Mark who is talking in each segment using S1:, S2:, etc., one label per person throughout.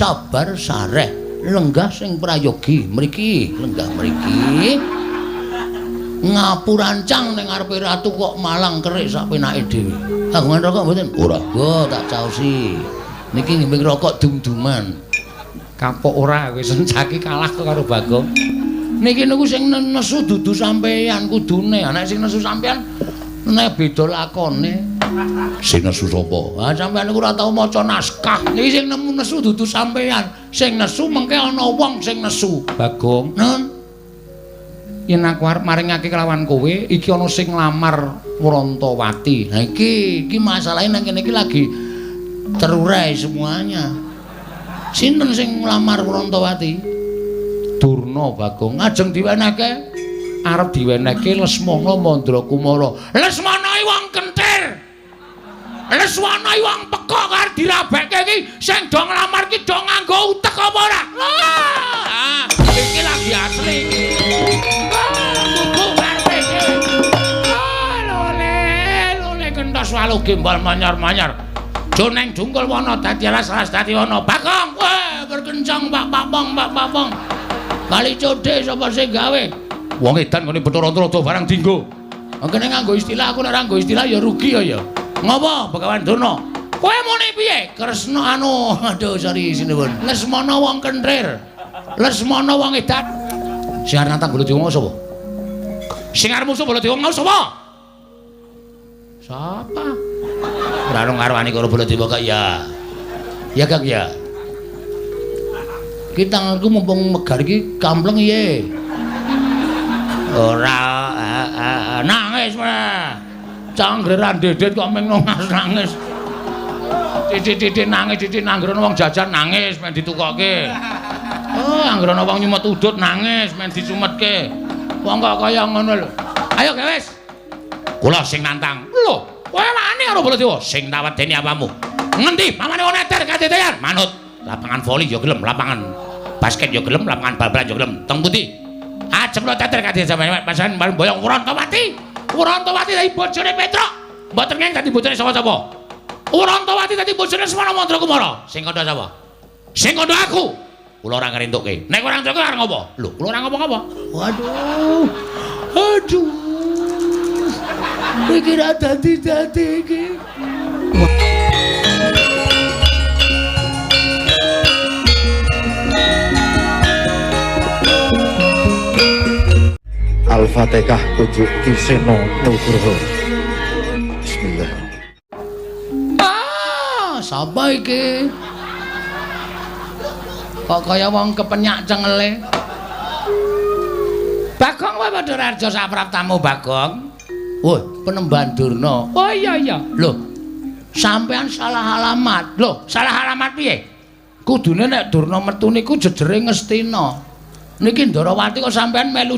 S1: Sabar sareh, lenggah sing prayogi. Mriki, lenggah mriki. Ngapurancang ning ngarepe ratu kok malang kerik sak penake dhewe. Kagungan rokok mboten? Ora. Go tak caosi. Niki ngimbing rokok dum-duman. Kapok ora kowe sencaki kalah kok karo Bagong. Niki niku sing nesu dudu sampeyan kudune. Nek sing nesu sampeyan nek beda lakone. Sing nesu sapa? Ah sampeyan niku ora tau maca naskah. Niki sing nemu nesu dudu sampeyan. Sing nesu mengke ana wong sing nesu. Bagong, Nun. Yen aku arep maringake kelawan kowe, iki ana sing nglamar Wrantawati. Nah iki, iki masalahe nang kene iki lagi terurai semuanya. Sinten sing nglamar Wrantawati? Durna Bagong. Ajeng diwenehke? Arep diwenehke Lesmana Mandrakumara. Lesmana iki wong kentir. Lesmana iki wong pekok arep dirabekke iki sing do nglamar iki do nganggo utek apa ora? Ah, iki lagi asli iki. Kuku karepe iki. Ah, lole, lole kentos walu gembal manyar-manyar. Joneng dungkul wana dadi alas-alas dadi wana. Bagong, wah berkencang Pak Papong, Pak Papong. Kali codhe sapa sing gawe? Wong edan ngene Bathara Antarada barang dinggo. Kene nganggo istilah, aku nek ora nganggo istilah ya rugi ya ya. Ngopo Begawan Durna? Kowe muni piye? Kresna anu, aduh sorry sinuwun. Lesmana wong kentir. Lesmana wong edan. Sing arep nantang Baladewa sapa? Sing arep musuh Baladewa mau sapa? Sapa? Ora ono ngarwani karo Baladewa kok ya. Ya Kang ya. Ki tanganku mumpung megar iki kampleng piye? Ora nangis meneh. Canggeran dedet kok meng nangis. Titik-titik nangis, titik anggere wong jajan nangis men ditukokke. Oh, anggere ana wong nyumet udut nangis men disumetke. Wong kok kaya ngono lho. Ayo gewes. Kula sing nantang. Lho, kowe wani karo Baladewa? Sing tak wedeni apamu? Ngendi pamane wong eter kadetean? Manut. Lapangan voli ya gelem, lapangan basket ya gelem, lapangan bal-balan ya gelem. Teng pundi? Ajeng kula teter kadhe sampeyan pasangan boyong Wrantawati. Wrantawati dadi bojone Petruk. Mboten ngeng dadi bojone sapa-sapa. Wrantawati dadi bojone Semana Mandrakumara. Sing kandha sapa? Sing kandha aku. Kula ora ngrentukke. Nek ora ngrentukke arep ngopo? Lho, kula ora ngopo-ngopo. Waduh. Aduh. Iki ra dadi-dadi iki.
S2: Al-Fatihah kunjuk Ki Seno Nugroho. Bismillah.
S1: Ah, sapa iki? Kok kaya wong kepenyak cengele. Bagong wae padha raja sapraptamu Bagong. Woi, Penemban Durna. Oh iya iya. Lho, sampean salah alamat. Lho, salah alamat piye? Kudune nek Durna metu niku jejere Ngastina. Niki Ndarawati kok sampean melu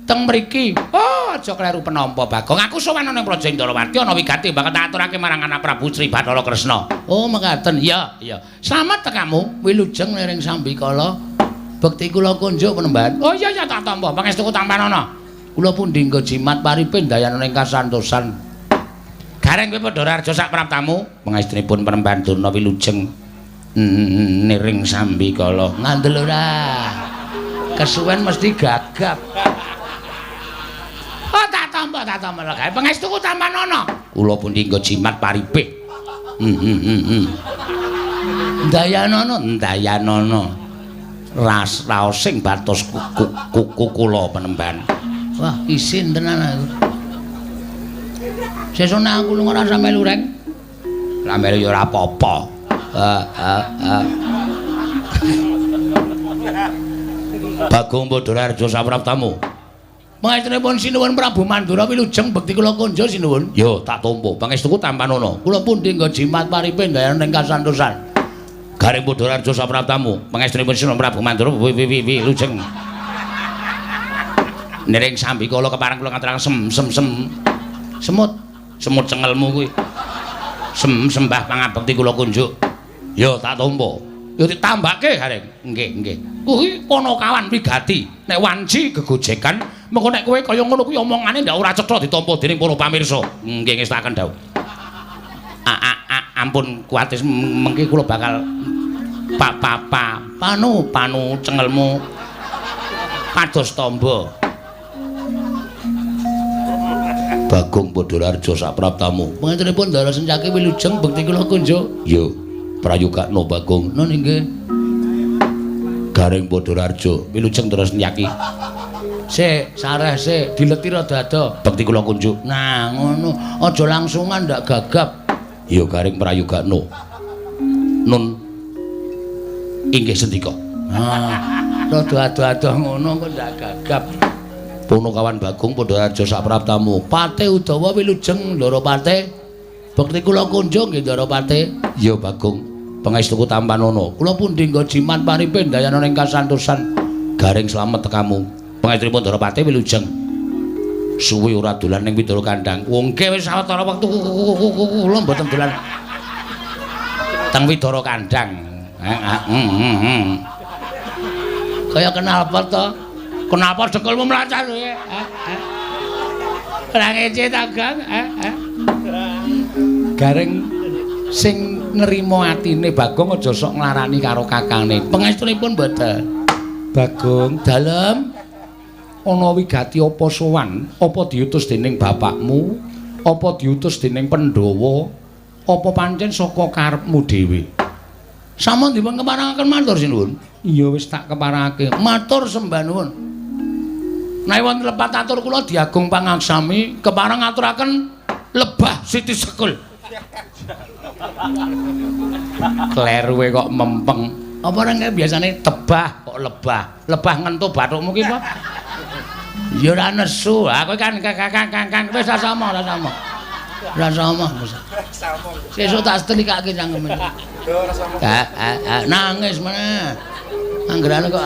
S1: teng mriki. Oh, aja kleru penampa Bagong. Aku sowan ana ing Praja Ndarawati ana wigati bakal tak aturake marang anak Prabu Sri Bathara Kresna. Oh, mekaten. Iya, iya. Slamet tekamu, wilujeng liring sambikala. Bekti kula kunjuk Penemban. Oh iya iya tak tampa. Pangestuku tampanana. Kula pundi nggo jimat paripin dayana ing kasantosan. Gareng kowe padha raja sak praptamu. Pangestunipun Penemban Durna wilujeng niring sambikala. Ngandel ora. Kesuwen mesti gagap. Oh tak tampa lho gawe pangestuku tampanana. Kula pundi nggo jimat paripih. Ndayanana, ndayanana. Ras raosing batos kuku kula Penemban. Wah, isin tenan aku. Sesuk nek aku lunga ora sampe lureng. Lah melu ya ora apa-apa. Bagong Badararja sapraptamu. Pangestunipun sinuwun Prabu Mandura wilujeng bekti kula kunjo sinuwun. Yo tak tampa. Pangestuku tampanana. Kula pundi nggo jimat paripin dayana ing kasantosan. Garing Badararja sapraptamu. Pangestunipun sinuwun Prabu Mandura wilujeng. Niring sambikala kepareng kula ngaturaken sem sem sem. Semut, semut cengelmu kuwi. Sem sembah pangabekti kula kunjuk. Yo tak tampa. Yo ditambake Gareng. Nggih, nggih. Kuwi Panakawan wigati. Nek wanci gegojekan, mengko nek kowe kaya ngono kuwi omongane ndak ora cetha ditampa dening para pamirsa. Nggih ngestaken dawuh. Ampun kuwatir mengki kula bakal Pa pa pa panu panu cengelmu pados tamba. Bagong Padhararja sapraptamu. Pangantenipun Ndara Sencaki wilujeng bekti kula kunjuk. Ya, prayogakno Bagong. Nun inggih. Gareng Padhararja wilujeng Ndara Sencaki. Sik, sareh sik, dileti rada ado. Bekti kula kunjuk. Nah, ngono. Aja langsungan ndak gagap. Ya Gareng prayogakno. Nun inggih sendika. Nah, rada ado-ado ngono kok ndak gagap. Punakawan Bagong Padhararja sapraptamu. Pate Udawa wilujeng Ndara Pate. Bekti kula kunjung nggih Ndara Pate. Ya Bagong, pangestuku tampanana. Kula pundi nggo jimat paripe ndayana ing kasantosan. Gareng slamet tekamu. Pangestunipun Ndara Pate wilujeng. Suwi ora dolan ning Widara Kandang. Wong nggih wis sawetara wektu kula mboten dolan teng Widara Kandang. Kaya kenal apa to? Kenapa dengkulmu mlacat kowe? Ora ngece ta, Gang? Gareng sing nrimo atine Bagong aja sok nglarani karo kakangne. Pangestunipun mboten. Bagong, dalem ana wigati apa sowan? Apa diutus dening bapakmu? Apa diutus dening Pandhawa? Apa pancen saka karepmu dhewe? Sampun dipun keparengaken matur sinuwun. Iya wis tak keparengake. Matur sembah nuwun. Nek wonten lepat atur kula diagung pangaksami kepareng ngaturaken lebah Siti Sekul. Kleruwe kok mempeng. Apa ora kaya biasane tebah kok lebah. Lebah ngentu bathukmu ki apa? Ya ora nesu. Ha kowe kan kang wis ora sama, ora sama. Ora sama. Sesuk tak setelikake cangkeme. Nangis meneh. Anggerane kok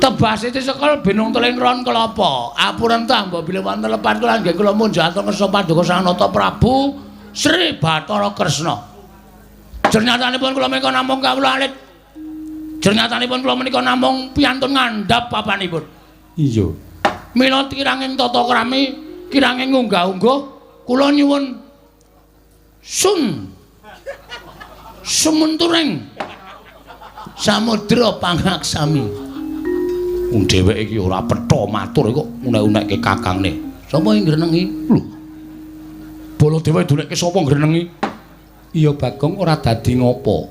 S1: Tebah Siti Sekul binung teling ron kelapa. Apurentah mbok bilih wonten lepat kula nggih kula munjatur ngersa paduka Sang Nata Prabu Sri Bathara Kresna. Jernyatanipun kula menika namung kawula alit. Jernyatanipun kula menika namung piyantun ngandhap papanipun. Iya. Mila kiranging tata krami, kiranging unggah-ungguh kula nyuwun sun sumunturing samudra pangaksami. Wong dheweke iki ora petha matur kok unek-unekke kakangne. Sapa ing grenengi? Lho. Baladewa dunekke sapa grenengi? Iya Bagong ora dadi ngopo.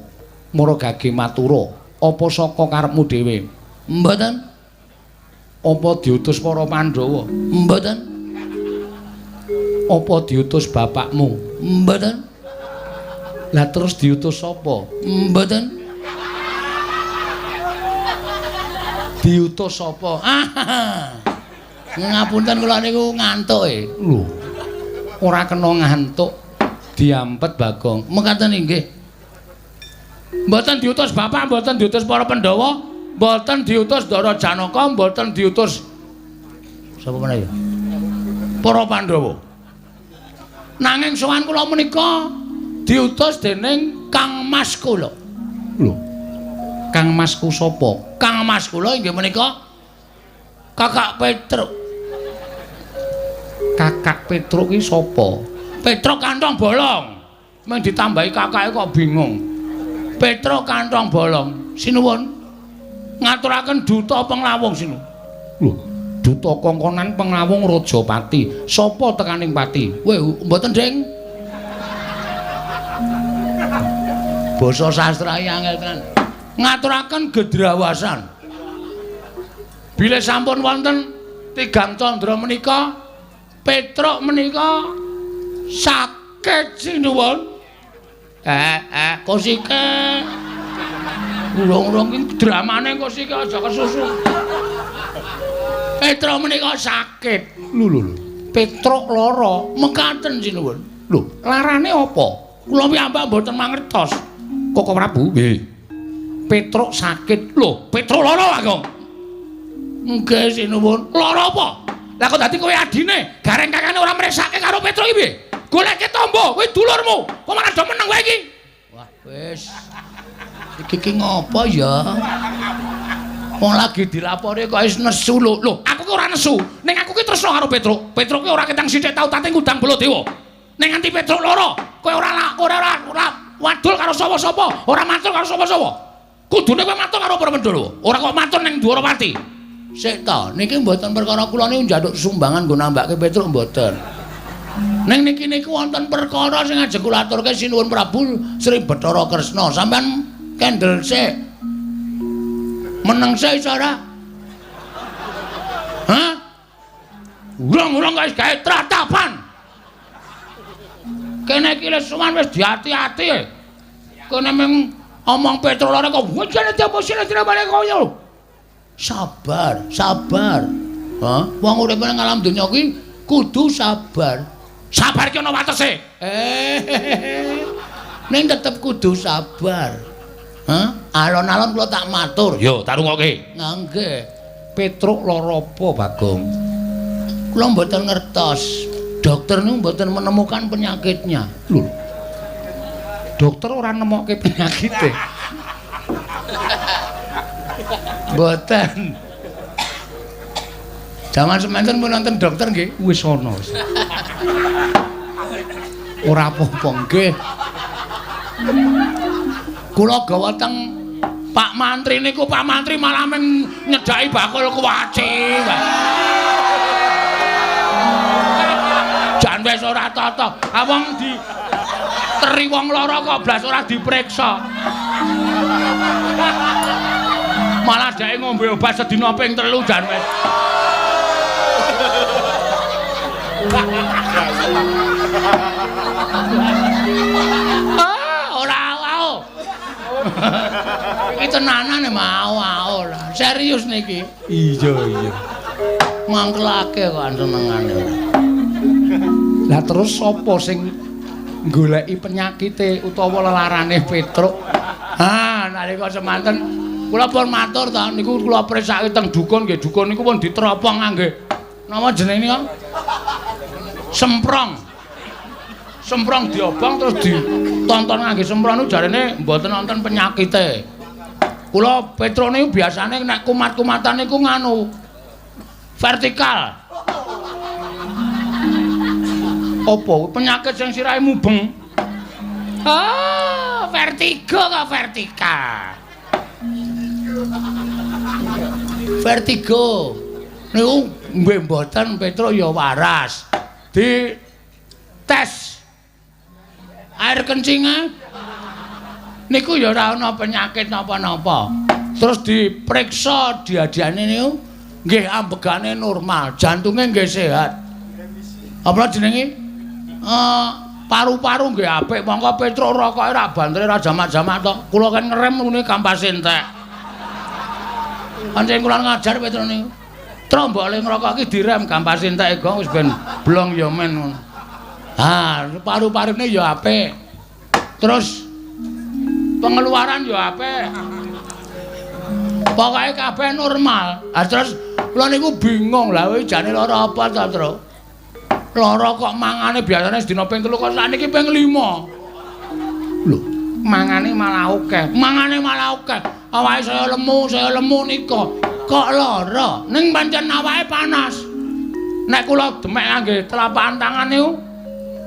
S1: Mara gage matura, apa saka karepmu dhewe? Mboten. Apa diutus para Pandhawa? Mboten. Apa diutus bapakmu? Mboten. Lah terus diutus sapa? Mboten. Diutus sapa? Ngapunten kula niku ngantuk e. Lho. Ora kena ngantuk. Diampet Bagong. Mekaten inggih. Mboten diutus bapak, mboten diutus para Pandhawa, mboten diutus Ndara Janaka, mboten diutus sapa meneh ya? Para Pandhawa. Nanging sowan kula menika diutus dening Kang Mas kula. Lho. Kang Masku sapa? Kang Mas kula inggih menika Kakak Petruk. Kakak Petruk ki sapa? Petruk kantong bolong. Mung ditambahi kakake kok bingung. Petruk kantong bolong. Sinuwun. Ngaturaken duta penglawung sinuwun. Lho, duta kongkonan penglawung Rajapati. Sapa tekaning pati? Weh, mboten, Ding. Basa sastra angel tenan. Ngaturaken gedrawasan. Bilih sampun wonten tigang candra menika, Petruk menika sakit sinuwun. Kosike. Urung-urung iki dramane kosike aja kesusu. Petruk menika sakit. Lho lho lho. Petruk lara, mekaten sinuwun. Lho, larane apa? Kula piyambak mboten mangertos. Koko Prabu? Nggih. Petruk sakit. Lho, Petruk lara, Bagong. Nggih sinuwun. Lara apa? Lah kok dadi kowe adine, gareng kakane ora mresake karo Petruk iki piye? Goleke tombo, kowe dulurmu. Kok malah do meneng kowe iki? Wah, wis. Iki ki ngopo ya? Wong lagi dilapori kok wis nesu lho. Lho, aku ki ora nesu. Ning aku ki tresno karo Petruk. Petruk ki ora ketang sithik tau tate ngundang Baladewa. Ning nganti Petruk lara, kowe ora wadul karo sapa-sapa, ora matur karo sapa-sapa. Kudune kowe matur karo para Pandhawa, ora kok matur ning Dwarawati. Sik ta, niki mboten perkara kula niku njaluk sumbangan nggo nambake Petruk mboten. Ning niki niku wonten perkara sing ajeng kula aturke sinuwun Prabu Sri Bathara Kresna. Sampeyan kendel sik. Meneng sik iso ora? Hah? Urung-urung wis gawe tratapan. Kene iki wis sowan wis diati-ati. Kene mung omong Petruk loro kok wujane diaposine balik koyo. Sabar, sabar. Hah? Wong urip nang alam donya kuwi kudu sabar. Sabar ki ana watese. Ning tetep kudu sabar. Hah? Alon-alon kula tak matur. Yo, tak rungokke. Nggih. Petruk lara apa, Bagong? Kula mboten ngertos. Dokter niku mboten menemukan penyakitnya. Lho. Dokter ora nemokke penyakite. Mboten. Jaman semanten pun nonton dokter nggih? Wis ana. Ora apa-apa nggih. Kula gawa teng Pak Mantri niku, Pak Mantri malah meng nyedhaki bakul kuwaci. Jan wis ora tata. Ah wong di teri wong lara kok blas ora diperiksa. Malah dheke ngombe obat sedina ping 3 jan wis. Ah, ora au. Iki tenanan mau au lah. Serius niki. Iya, iya. Mangkelake kok senengane ora. Lah terus sapa sing goleki penyakite utawa lelarane Petruk? Ah, nalika semanten kula pun matur ta niku kula presake teng dukun nggih, dukun niku pun diteropong ngangge napa jenenge niku? Semprong. Semprong diobong terus ditonton ngangge semprong niku jarene mboten wonten penyakite. Kula Petruk niku biasane nek kumat-kumatan niku nganu vertikal. Apa penyakit sing sirahe mubeng? Ah, vertigo kok vertikal. Vertigo. Niku nggih mboten Petruk ya waras. Di tes air kencinge niku ya ora ana penyakit napa-napa. Terus diperiksa diadiane niku nggih ambegane normal, jantunge nggih sehat. Apa jenenge? Paru-paru nggih apik, mongko Petruk rokoke ra bantere ra jamak-jamak tok. Kula kan ngerem ngene kampase entek. Pancen kula ngajar Petruk niku. Truk mbok le ngrokok iki direm kampase entek gong wis ben blong ya men ngono. Ah, paru-parune ya apik. Terus pengeluaran ya apik. Pokoke kabeh normal. Ah terus kula niku bingung lah kowe jane lara apa ta, Truk? Lara kok mangane biasane sedina ping 3 kok sakniki ping 5. Lho, mangane malah akeh. Mangane malah akeh. Awake saya lemu nika. Kok lara? Ning pancen awake panas. Nek kula demek ngangge telapak tangan niku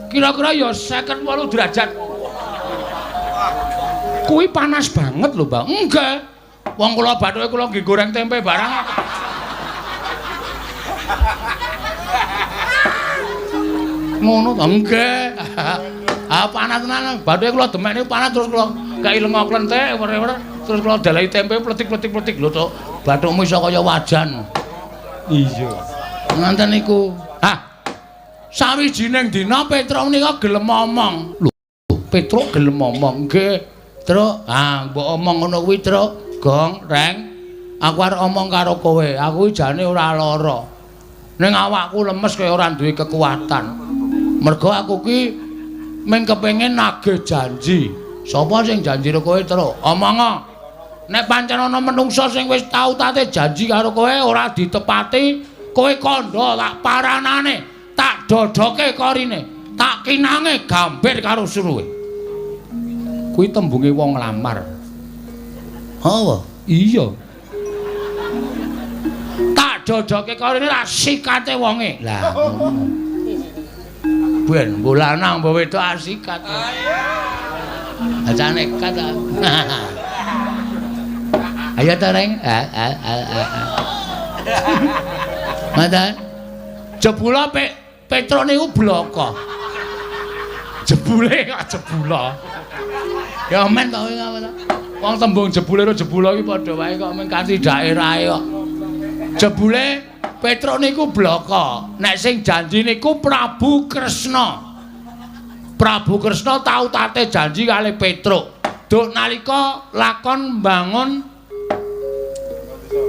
S1: kira-kira ya 58 derajat. Kuwi panas banget lho, Mbak. Enggak. Wong kula bathuke kula nggih goreng tempe barang. Ngono to? Nggih. Ah panas tenan. Bathuke kula demek niku panas terus kula kei lenga klenthek wer-wer terus kula dalahi tempe pletik-pletik-pletik lho to. Bathukmu iso kaya wajan. Iya. Nganten niku. Hah. Sawijining dina Petruk nika gelem omong. Lho, Petruk gelem omong. Nggih, Truk. Ah, mbok omong ngono kuwi, Truk. Gong, Reng. Aku arep omong karo kowe. Aku jane ora lara. Ning awakku lemes kaya ora duwe kekuatan. Mergo aku ki mung kepengin nagih janji. Sapa sing janji karo kowe, Truk? Omongo. Nek pancen ana menungsa sing wis tau tate janji karo kowe ora ditepati, kowe kandha tak paranane, tak dodoke korine, tak kinange gambir karo suruhe. Kuwi tembunge wong nglamar. Apa? Iya. Tak dodoke korine tak sikate wonge. Lah ngono. Ben mbok lanang mbok wedok asikat. Aja nekat ta. Ayo ta, Reng. Ngoten. Jebula Petruk niku bloko. Jebule kok jebula. Ya men to kowe ta. Wong tembung jebule karo jebula iki padha wae kok mung kanthi daerahe kok. Jebule Petruk niku bloko. Nek sing janji niku Prabu Kresna. Prabu Kresna tau tate janji kalih Petruk. Duk nalika lakon mbangun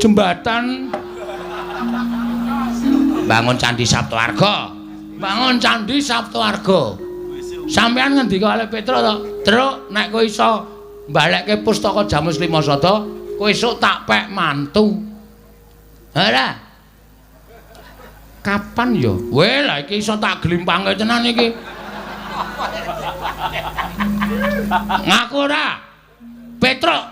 S1: jembatan, bangun Candi Saptawarga. Bangun Candi Saptawarga. Sampeyan ngendika kalih Petruk to, "Truk, nek kowe iso mbalekke pustaka Jamus Lima Sada, kowe esuk tak pek mantu." Ora. Kapan ya? Weh, lah iki iso tak glimpange tenan iki. Ngaku ora? Petruk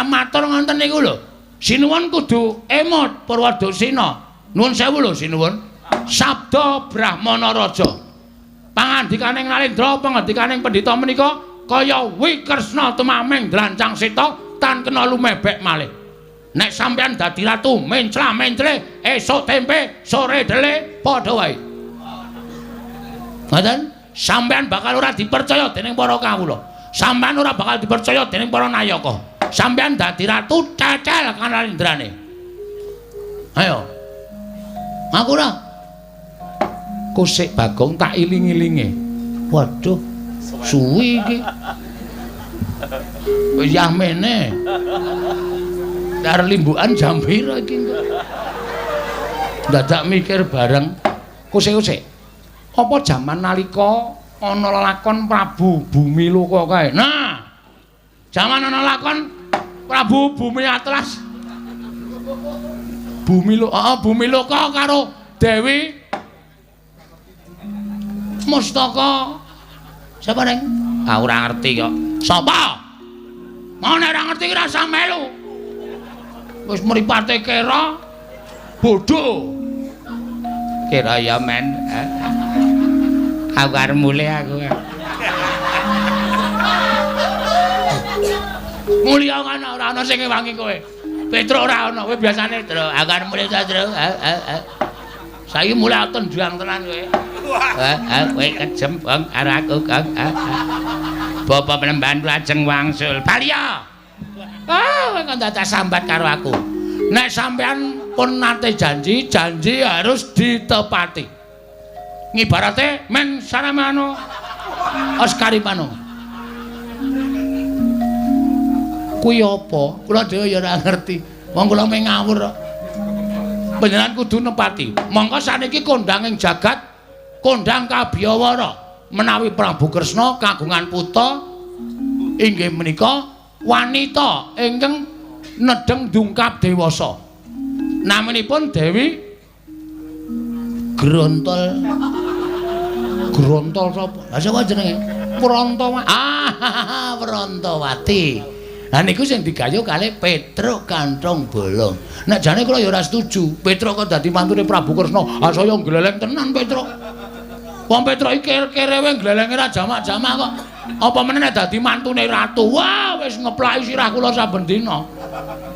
S1: matur ngoten niku lho. Sinuwun kudu emot Purwadasina. Nuwun sewu lho sinuwun. Sabda Brahmana Raja. Pangandikaning Nalendra, pangandikaning pendhita menika kaya Wikresna tumameng drancang seta tan kena lumebek malih. Nek sampeyan dadi ratu mencla-mencle esuk tempe sore dele padha wae. Ngoten? Sampeyan bakal ora dipercaya dening para kawula. Sampeyan ora bakal dipercaya dening para nayaka. Sampeyan dadi ratu cecel kanalendrane. Ayo. Ngaku ora? Kusik Bagong tak iling-ilinge. Waduh, suwi iki. Wis yahmene. Dar limbukan jam pira iki engko? Dadak mikir bareng. Kusik-kusik. Apa jaman nalika ana lakon Prabu Bumiloka kae? Nah, jaman ana lakon Prabu Bumi Atlas. Bumiloka, heeh, Bumiloka karo Dewi Mustaka. Sapa, Neng? Ah, ora ngerti kok. Sapa? Mau nek ora ngerti ki rasa melu. Wis mripate kera bodho. Kira ya men. Aku arep mulih aku. Mulya kan ora ana sing ngewangi kowe. Petruk ora ana, kowe biasane, Truk, aku arep mulih ta, Truk. Saiki mulih tendang tenan kowe. Kowe kejem, Bang, karo aku, Kang. Bapak penemban lajeng wangsul. Baliya. Ah, kowe kok dadak sambat karo aku. Nek sampean pun nate janji, janji harus ditepati. Ngibarate men saramano Oscaripano. Kuwi apa? Kula dhewe ya ora ngerti. Wong kula mung ngawur kok. Panjenengan kudu nepati. Mongko saniki kondang ing jagat, kondang kabiyawara menawi Prabu Kresna kagungan putra inggih menika wanita ingkang nedheng dungkap dewasa. Naminipun Dewi Grontol. Grontol sapa? Lah sapa jenenge? Prantawati. Ah, Prantawati. Lah niku sing digayuh kalih Petruk Kanthong Bolong. Nek jane kula ya ora setuju. Petruk kok dadi mantune Prabu Kresna. Ah saya gleleng tenan Petruk. Wong Petruk iki kerewe glelenge ra jamak-jamak kok. Apa meneh nek dadi mantune ratu. Wah, wis ngeplaki sirah kula saben dina.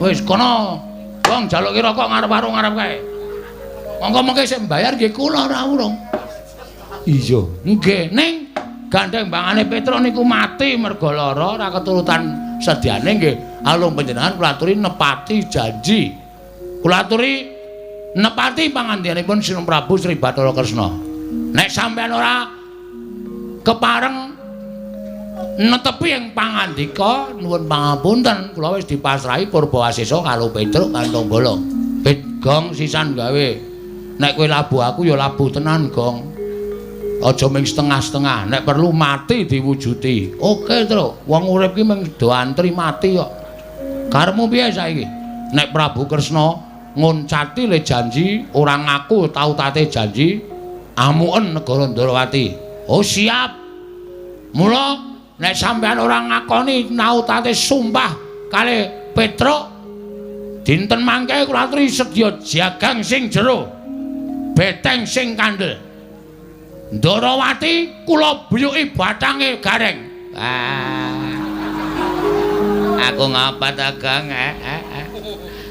S1: Wis kono. Wong jaluke rokok ngarep warung ngarep kae. Monggo mengke sing mbayar nggih kula ora urung. Iya, nggih ning gandeng bangane Petruk niku mati merga lara ora keturutan sediane nggih. Alung panjenengan kula aturi nepati janji. Kula aturi nepati pangandikanipun Sinun Prabu Sri Bathara Kresna. Nek sampeyan ora kepareng netepi ing pangandika nuwun pangapunten kula wis dipasrahi Purbawasesa karo Petruk Kanthong Bolong. Pit gong sisan gawe. Nek kowe labuh aku ya labuh tenan, Gong. Aja ming setengah-setengah, nek perlu mati diwujuti. Oke, Truk. Wong urip ki mung do antri mati kok. Karepmu piye saiki? Nek Prabu Kresna ngoncati le janji, ora ngaku tau tate janji, amuken negara Ndrawati. Oh, siap. Mula nek sampeyan ora ngakoni nautate sumpah kalih Petruk, dinten mangke kula aturi sedya jagang sing jero, beteng sing kandel. Ndrawati kula buyuki bathange gareng. Ah. Aku ngapa to, Gong?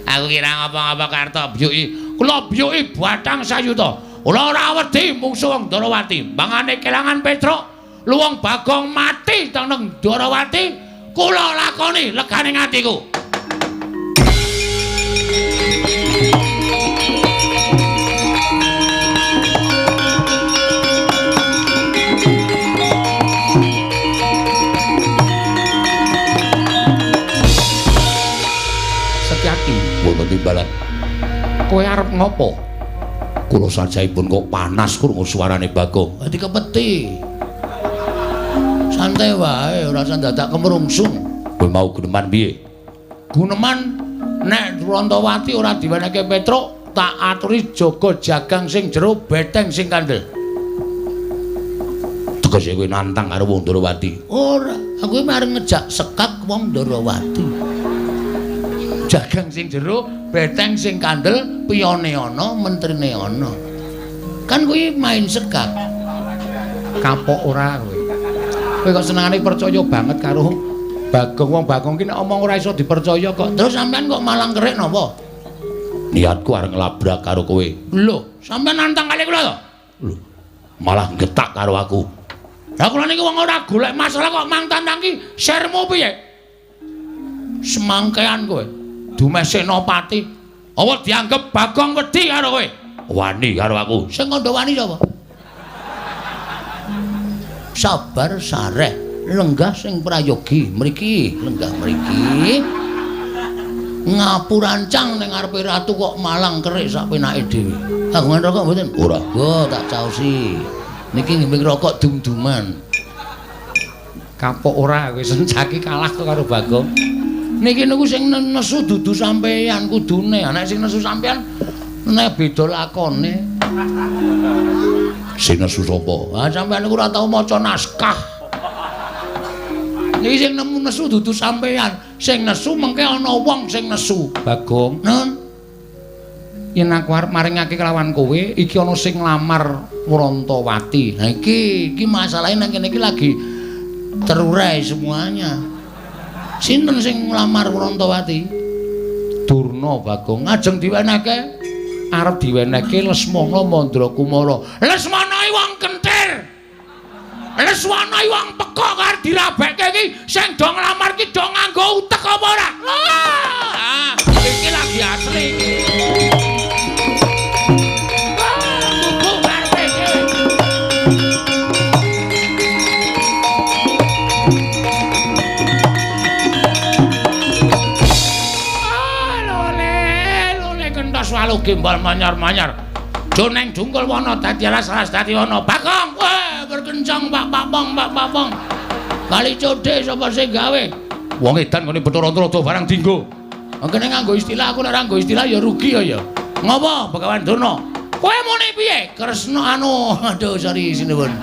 S1: Aku kira ngapa-ngapa karto byuki. Kula byuki batang sayuta. Kula ora wedi mungsuh wong Ndorowati. Mangane kelangan Petruk, luwung Bagong mati teng Ndorowati, kula lakoni legane atiku. Setyaki wonten timbalan. Kowe arep ngopo? Kula sajaipun kok panas krungu suarane Bagong. Dadi kepeti. Santai wae, ora usah dadak kemrungsung. Kowe mau guneman piye? Guneman nek Rontowati ora diwenehke Petruk, tak aturi jaga jagang sing jero, beteng sing kandel. Tegese kowe nantang karo wong Ndorowati? Ora, aku arep ngejak sekak wong Ndorowati. Jagang sing jero, beteng sing kandel, piyone ana, mentrine ana. Kan kuwi main sekak. Kapok ora kowe. Kowe kok senengane percaya banget karo Bagong. Wong Bagong ki nek omong ora iso dipercaya kok. Terus sampean kok malang kerik napa? Niatku arep nglabrak karo kowe. Lho, sampean nantang kali kula to? Lho, malah getak karo aku. Lah kula niki wong ora golek masalah kok mang tantang ki sermu piye? Semangkean kowe. Dumeh Senopati. Apa dianggep Bagong wedi karo kowe? Wani karo aku. Sing kandha wani sapa? Sabar sareh, lenggah sing prayogi mriki, lenggah mriki. Ngapurancang ning ngarepe ratu kok malang kerik sak penake dhewe. Kagungan rokok mboten? Ora. Go tak caosi. Niki ngimbing rokok dum-duman. Kapok ora kowe sencaki kalah kok karo Bagong. Niki niku sing nesu dudu sampeyan kudune. Nek sing nesu sampeyan nek beda lakone. Sing nesu sapa? Ah sampeyan niku ora tau maca naskah. Niki sing nemu nesu dudu sampeyan, sing nesu mengke ana wong sing nesu. Bagong, nun. Yen aku arep maringake kelawan kowe, iki ana sing nglamar Wrontowati. Nah iki iki masalahe nang kene iki lagi terurai semuanya. Sinten sing nglamar Wrontowati? Durna Bagong. Ajeng diwenehke? Arep diwenehke Lesmana Mandrakumara. Lesmana iki wong kentir. Lesmana iki wong pekok arep dirabekke iki sing do nglamar iki do nganggo utek apa ora? Ah, iki lagi asli iki. Walu gimbal manyar-manyar. Joneng jungkul wana dadi alas-alas dadi wana. Bagong, wah berkencang Pak Papong, Pak Papong. Kali codhe sapa sing gawe? Wong edan ngene Bathara Antarada barang dinggo. Kene nganggo istilah, aku nek ora nganggo istilah ya rugi ya ya. Ngopo Begawan Durna? Kowe muni piye? Kresna anu, aduh sorry sinuwun.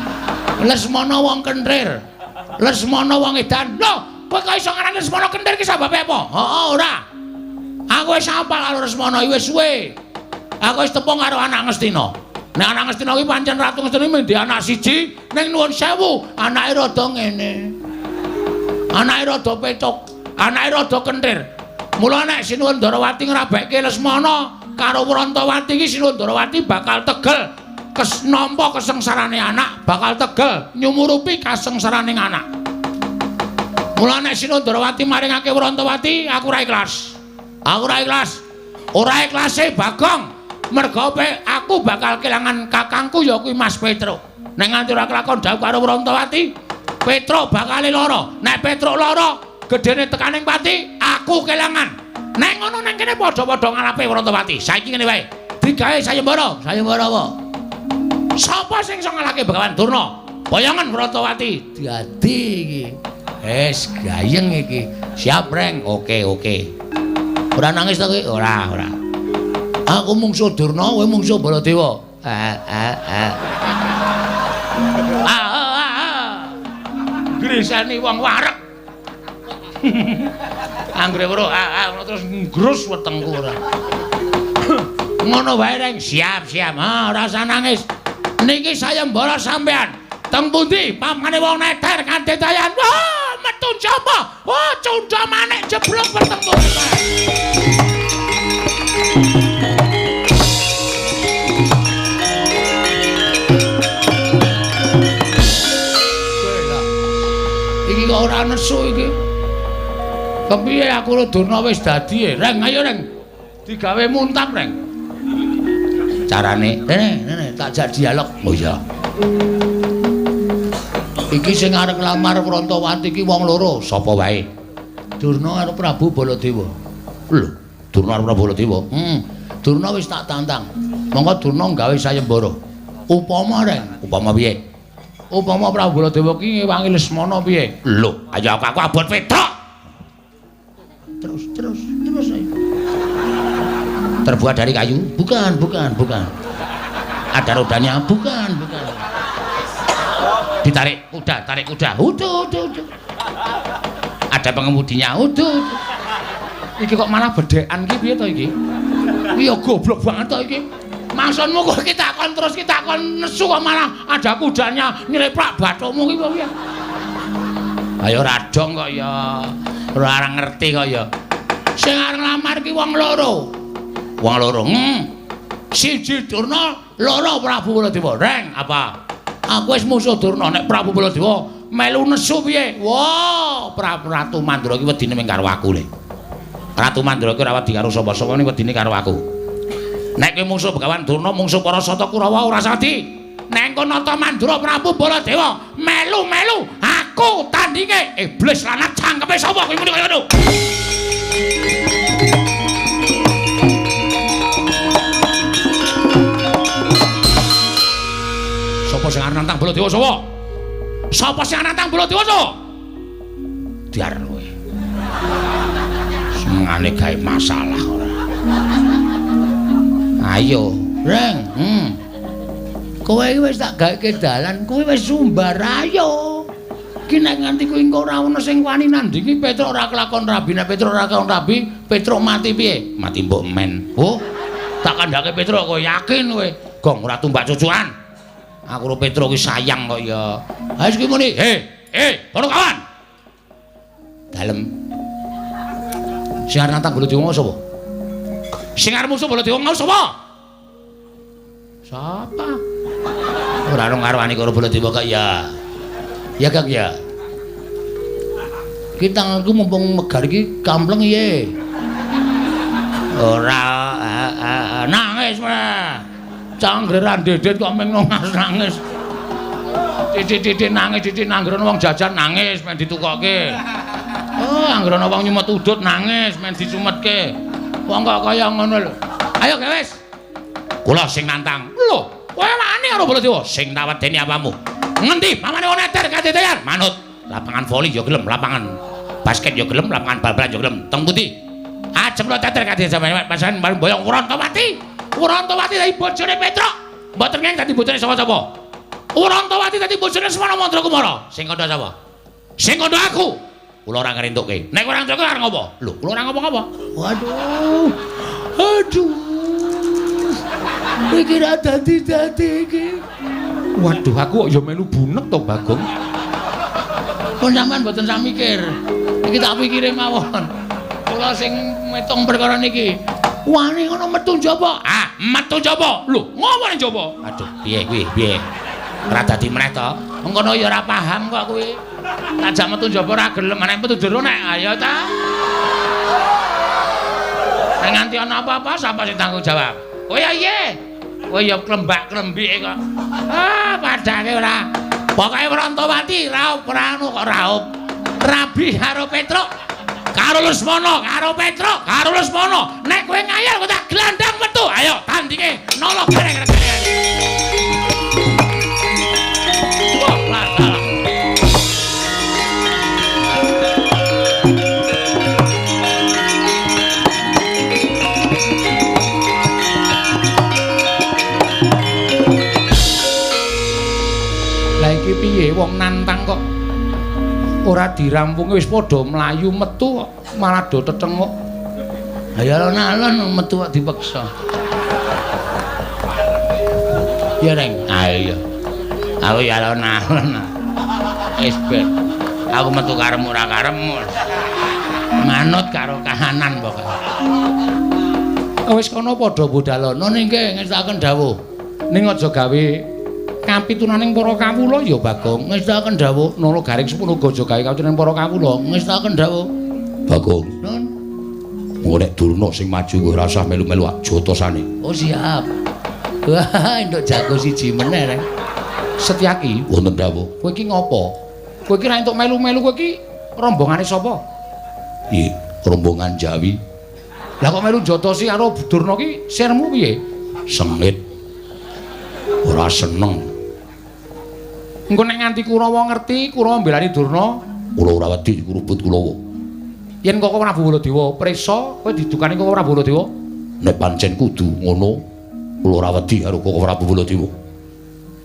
S1: Lesmana wong kentir. Lesmana wong edan. Lho, kowe kok iso ngarani Lesmana kentir ki sababe apa? Heeh, ora. Aku wis hafal karo Lesmana iki wis suwe. Aku wis tepung karo anak Ngastina. Nek anak Ngastina kuwi pancen Ratu Ngastina mung anak siji, ning nuwun sewu, anake rada ngene. Anake rada pecok, anake rada kentir. Mula nek Sinuwun Ndarawati ngrabekke Lesmana karo Wrontowati iki Sinuwun Ndarawati bakal tegel nampa kesengsarane anak, bakal tegel nyumurupi kasengsarane anak. Mula nek Sinuwun Ndarawati maringake Wrontowati, aku ora ikhlas. Aku ora ikhlas. Ora ikhlase Bagong. Mergo aku bakal kelangan kakangku ya kuwi Mas Petruk. Nek nganti ora kelakon dhawuh karo Wrontowati, Petruk bakal lara. Nek Petruk lara, gedene tekaning pati, aku kelangan. Nek ngono nang kene padha-padha ngalape Wrontowati. Saiki ngene wae. Digawe sayembara. Sayembara apa? Sapa sing iso ngalahke Begawan Durna? Boyongan Wrontowati. Dadi iki. Wis gayeng iki. Siap, Reng. Oke, oke. Ora nangis ta kowe? Ora, ora. Aku mungsuh Durna, kowe mungsuh Baladewa. Grisani wong wareg. Anggere weruh ngono terus nggrus wetengku ora. Ngono wae Reng. Siap, siap. Ha, ora usah nangis. Niki sayembara sampean. Teng pundi pamane wong neter kanthi dayan. Wah, metu njaba. Oh, cundha manik jeblok bertemu. Iki kok ora nesu iki. Kepiye aku karo Durna wis dadi e? Reng, ayo Reng. Digawe muntap, Reng. Carane, rene, rene tak jak dialog. Oh iya. Iki sing arep nglamar Prantawati iki wong loro, sapa wae? Durna karo Prabu Baladewa. Lho, Durna karo Prabu Baladewa. Durna wis tak tantang. Monggo Durna gawe sayembara. Upama, Reng, upama piye? Upama Prabu Baladewa ki ngewangi Lesmana piye? Lho, ayo aku abot Petruk. Terus, terus, terus ayo. Terbuat dari kayu? Bukan, bukan, bukan. Ada rodanya? Bukan, bukan. Ditarik kuda, tarik kuda. Uduh, uduh, uduh. Ada pengemudinya? Uduh, uduh. Iki kok malah bedhekan ki piye to iki? Iki ya goblok banget to iki. Maksudmu kok kita kon terus kita kon nesu kok malah ada kudanya nyeleplak bathukmu ki piye? Ayo radong kok ya. Ora ngerti kok ya. Sing arep nglamar ki wong loro. Wong loro. Siji Durna, loro Prabu Baladewa. Reng, apa? Aku wis musuh Durna, nek Prabu Baladewa melu nesu piye? Wah, Prabu Ratu Mandra ki wedine mung karo aku le. Ratu Mandra ki ora wedi karo sapa-sapa, ning wedine karo aku. Nek kowe mungsuh Begawan Durna, mungsuh para Sata Kurawa ora sadi. Nek engko nata Mandra Prabu Baladewa melu-melu aku tandinge. Iblis lanat cangkeme sapa kowe muni kaya ngono? Sapa sing arep nantang Baladewa sapa? Sapa sing arep nantang Baladewa sapa? Diar kowe. Senengane gawe masalah ora. Ayo, Reng. Kowe iki wis tak gawe dalan, kowe wis sumbar ayo. Ki nek nganti kuwi engko ora ono sing wani nandingi Petruk ora kelakon rabi, nek Petruk ora kelakon rabi, Petruk mati piye? Mati mbok men. Oh, tak kandhake Petruk kowe yakin kowe. Gong ora tumbak cucukan. Aku karo Petruk ki sayang kok ya. Ha wis ki muni, "He, he, para kawan." Dalem. Sing arep nantang Baladewa sapa? Sing arep musuh Baladewa mau sapa? Sapa? Ora ono ngarwani karo Baladewa kok ya. Ya Kang ya. Ki tanganku mumpung megar iki kampleng piye? Ora nangis meh. Canggeran dedet kok meng nangis. Titik-titik nangis, titik nanggrono wong jajan nangis men ditukokke. Oh, anggrono wong nyumet udut nangis men disumetke. Wong kok kaya ngono lho. Ayo wis. Kula sing nantang. Lho, kowe wani karo Baladewa? Sing tak wedeni apamu? Ngendi pamane wong eter kadetean? Manut. Lapangan voli ya gelem, lapangan basket ya gelem, lapangan bal-balan ya gelem. Teng pundi? Ajeng kula teter kadetean sampeyan pasan boyong Wrantawati. Wrantawati dadi bojone Petruk. Mboten ngeng dadi bojone sapa-sapa. Wrantawati dadi bojone Semana Mandrakumara. Sing kandha sapa? Sing kandha aku. Kula ora ngrentukke. Nek ora ngrentukke arep ngopo? Lho, kula ora ngopo-ngopo. Waduh. Aduh. Iki ra dadi-dadi iki. Waduh, aku kok ya melu bunek to, Bagong. Pun sampean mboten sak mikir. Iki tak pikire mawon. Kula sing metung perkara niki. Wani ngono metu njaba. Ah, metu njaba. Lho, ngopo ning njaba? Aduh, piye kuwi? Piye? Ora dadi meneh to. Mengkono ya ora paham kok kuwi. Tak jak metu njaba ora gelem, nek metu jero nek ayo ta. Nek nganti ana apa-apa sapa sing tanggung jawab? Kowe ya iye. Kowe ya klembak-klembike kok. Ah, padake ora. Pokoke Wrantawati raup ora anu kok raup. Rabi karo Petruk. Karo Lesmana, karo Petruk, karo Lesmana. Nek kowe ngayal kowe tak glandang metu. Ayo tandinge nolo gareng-gareng. Wah, salah. Lah iki piye wong nantang kok ora dirampungi wis padha mlayu metu kok malah do tetenguk. Ha ya alon-alon metu kok dipeksa. Ya Reng. Ha iya. Aku ya alon-alon. Wis ben. Aku metu karepmu ora karepmu. Manut karo kahanan pokoke. Wis kono padha budalono nggih ngestakaken dawuh. Ning aja gawe kapitunaning para kawula ya Bagong. Ngestakaken dawuh. Nala Garing semono aja gawe kapitunaning para kawula. Ngestakaken dawuh.
S2: Bagong.
S1: Nun.
S2: Engko nek Durna sing maju kowe ora usah melu-melu jotosane.
S1: Oh siap. Wah, entuk jago siji meneh reng. Setyaki
S2: wonten dawuh.
S1: Kowe iki ngopo? Kowe iki ra entuk melu-melu, kowe iki rombongane sapa?
S2: Iya, rombongan Jawi.
S1: Lah kok melu jotosi karo Durna ki sirmu piye?
S2: Sengit. Ora seneng.
S1: Engko nek nganti Kurawa ngerti, Kurawa mbelani Durna,
S2: kula ora wedi kurubut Kurawa.
S1: Yen Koko Prabu Baladewa prisa, kowe didukani Koko Prabu Baladewa?
S2: Nek pancen kudu ngono, kula ora wedi karo Koko Prabu Baladewa.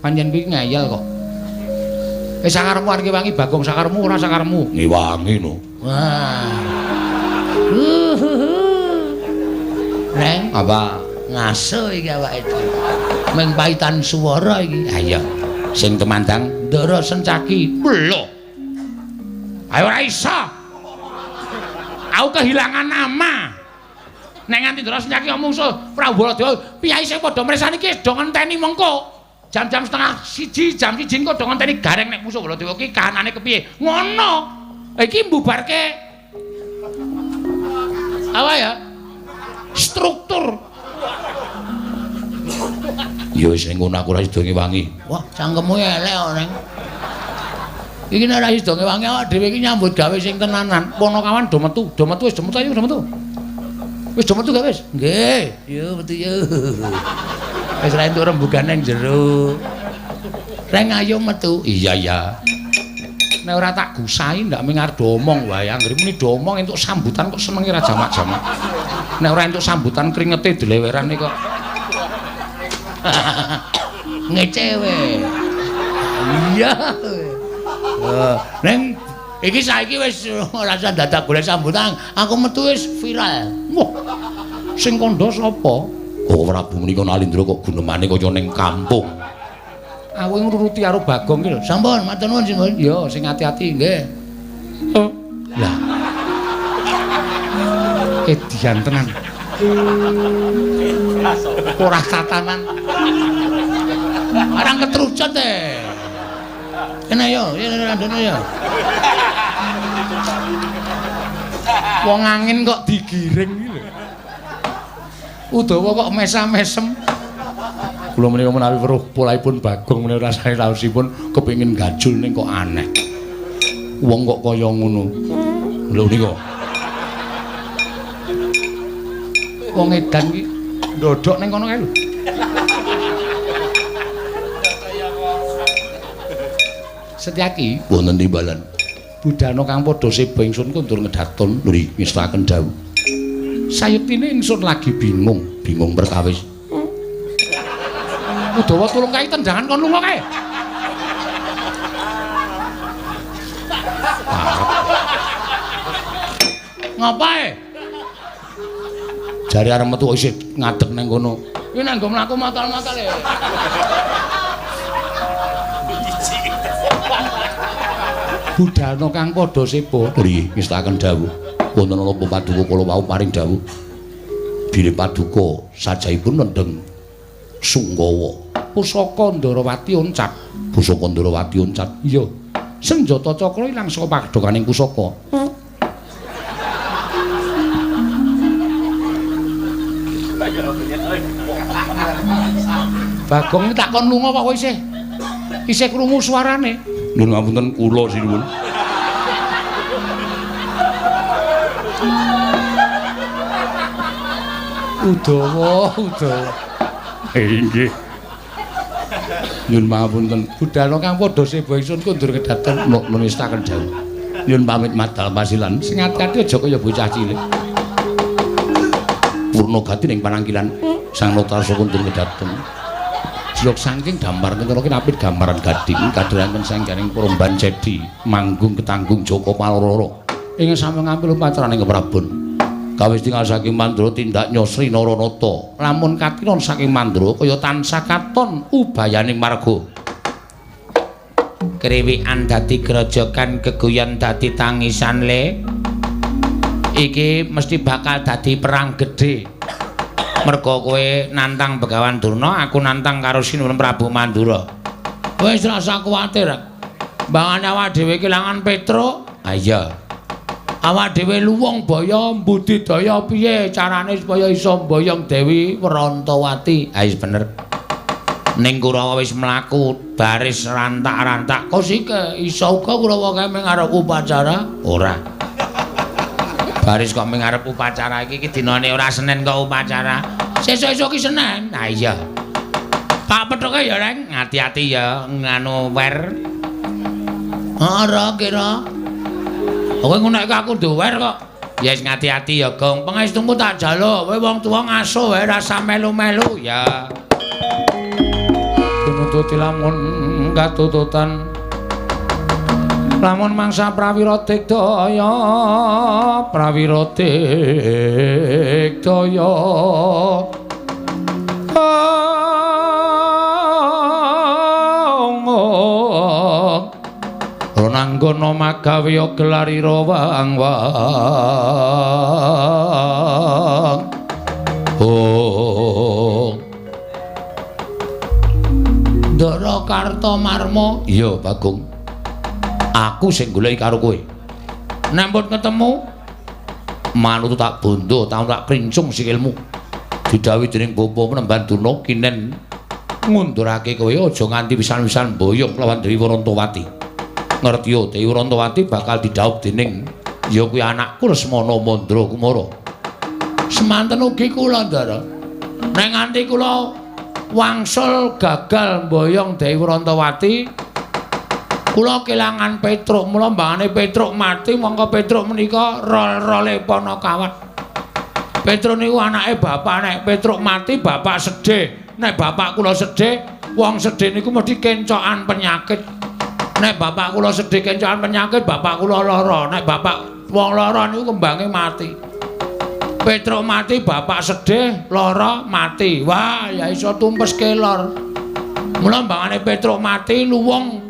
S1: Pancen kuwi ngeyel kok. Sakarepmu arep ngewangi Bagong, sakarepmu ora sakarepmu.
S2: Ngewangi no.
S1: Wah. Reng,
S2: apa?
S1: Ngaso iki awake dhewe. Mung paitan swara iki.
S2: Ha iya. Sing temandang
S1: Ndara Sencaki.
S2: Lho.
S1: Ayo ora iso. Aku kehilangan nama. Nek nganti Ndara Sencaki omong mungsuh Prabu Baladewa, piyai sing padha mresani iki do ngenteni mengko. Jam-jam 12:30, jam 1 engko do ngenteni Gareng nek musuh Baladewa ki kahanane kepiye. Ngono. Iki mbubarke apa ya? Struktur.
S2: Ya wis ning ngono aku ora sida ngewangi.
S1: Wah, cangkemmu elek kok, Neng. Iki nek ora sida ngewangi awak dhewe iki nyambut gawe sing tenanan. Ponokawan do metu, do metu wis do metu ayo do metu. Wis do metu gak wis? Nggih. Yo metu yo. Wis ra entuk rembugan nang jero. Reng ayo metu.
S2: Iya iya.
S1: Nek ora tak gusai ndak ming arep do omong wae. Anggere muni do omong entuk sambutan kok senenge ra jamak-jamak. Nek ora entuk sambutan kringete dlewerane kok. Ngecewe. Iya. Neng iki saiki wis ora usah dadak golek sambutan, aku metu wis viral.
S2: Wah. Sing kandha sapa? Oh Prabu menika Nalindra kok gunemane kaya ning kampung.
S1: Aku ngruruti karo Bagong ki lho. Sampun, matur nuwun Simbun. Ya, sing ati-ati nggih. Oh. Lah. Edian tenan. Ora tatanan. Barang ketrucut e. Kene yo, kene randone yo. Wong angin kok digiring iki lho. Udawa kok mesam-mesem. Kula menika menawi weruh polahipun Bagong menika rasane raosipun kepengin gajul ning kok aneh. Wong kok kaya ngono.
S2: Lho nika.
S1: Wong edan iki ndodhok ning kono kae lho. Setyaki
S2: wonten timbalan.
S1: Budana kang padha seba ingsun kundur ngedaton
S2: nggih ngestaken dawuh.
S1: Sayektine ingsun lagi bingung,
S2: bingung perkawis.
S1: Udawa tulung kae tendangan kon lunga kae. Ngapae?
S2: Jare arep metu isih ngadeg nang kono.
S1: Kuwi nang nggo mlaku matal-matal e. Budana kang padha seba
S2: nggih ngestaken dawuh. Wonten napa paduka kula wau paring dawuh. Bilih paduka sajahipun nendheng Sungkawa.
S1: Pusaka Ndarawati oncat.
S2: Pusaka Ndarawati oncat.
S1: Iya. Senjata cakra ilang saka padhokaning pusaka. Bagong tak kon lunga kok isih. Isih krungu suarane.
S2: Nyuwun ngapunten kula sinuwun.
S1: Udawa, udawa.
S2: Nggih. Nyuwun pangapunten.
S1: Budana kang padha seba ingsun kundur kedaton
S2: nestaken dawuh. Nyuwun pamit madal pasilan.
S1: Sing ati-ati aja kaya bocah cilik.
S2: Purna gati ning panangkilan Sang Notarsa kundur kedaton. Jlok saking damar kentara kinapit gambaran gading kadheranken sangganing Promban Cedi manggung ketanggung Joko Paloro. Ing sami ngampil upacarane keprabon. Kawis tinggal saking Mandra tindak Nyosri Naranata.
S1: Lamun katinon saking Mandra kaya tansah katon ubayaning marga. Kriwikan dadi grojogan, geguyon dadi tangisan le. Iki mesti bakal dadi perang gedhe. Mergo kowe nantang Begawan Durna, aku nantang karo Sinuwun Prabu Mandura. Wis rasa kuwatir. Mbangane awak dhewe kelangan Petruk. Ha iya. Awak dhewe luwung baya mbudidaya piye carane supaya iso mboyong Dewi Wrantawati. Ha wis bener. Ning Kurawa wis mlaku baris rantak-rantak. Kosike iso uga Kurawa kae ming arep upacara? Ora. Baris kok ming arep upacara iki iki dinane ora Senin kok upacara. Sesuk-esuk ki Senin. Ha iya. Tak pethuke ya, Reng. Ati-ati ya nganu wer. Ora kira. Kowe ngono iki aku duwer kok. Ya wis ngati-ati ya, Gong. Pangestumu tak jaluk. Kowe wong tuwa ngaso wae rasa melu-melu ya.
S2: Tunututi lamun katututan lamun mangsa prawira digdaya prawira digdaya Ronanggana magawe gelarira wang-wang. Oh.
S1: Ndara Kartomarma.
S2: Iya, Bagong. Aku sing goleki karo kowe.
S1: Nek mbut ketemu,
S2: manut tak bondo, tak krincung sikilmu. Didhawuhi dening Bapa Penemban Durna kinen ngundurake kowe aja nganti pisan-pisan mboyong lawan Dewi Wrantawati. Ngerti yo Dewi Wrantawati bakal didhawuh dening ya kuwi anakku Lesmana Mandra Kumara.
S1: Semanten ugi kula, Ndara. Nek nganti kula wangsul gagal mboyong Dewi Wrantawati, kula kelangan Petruk. Mula mbangane Petruk mati, mongko Petruk menika rol-role Panakawat. Petruk niku anake bapak. Nek Petruk mati bapak sedih. Nek bapak kula sedih, wong sedih niku mesti kencokan penyakit. Nek bapak kula sedih kencokan penyakit, bapak kula lara. Nek bapak wong lara niku kembange mati. Petruk mati, bapak sedih, lara, mati. Wah, ya iso tumpes kelor. Mula mbangane Petruk mati, luwung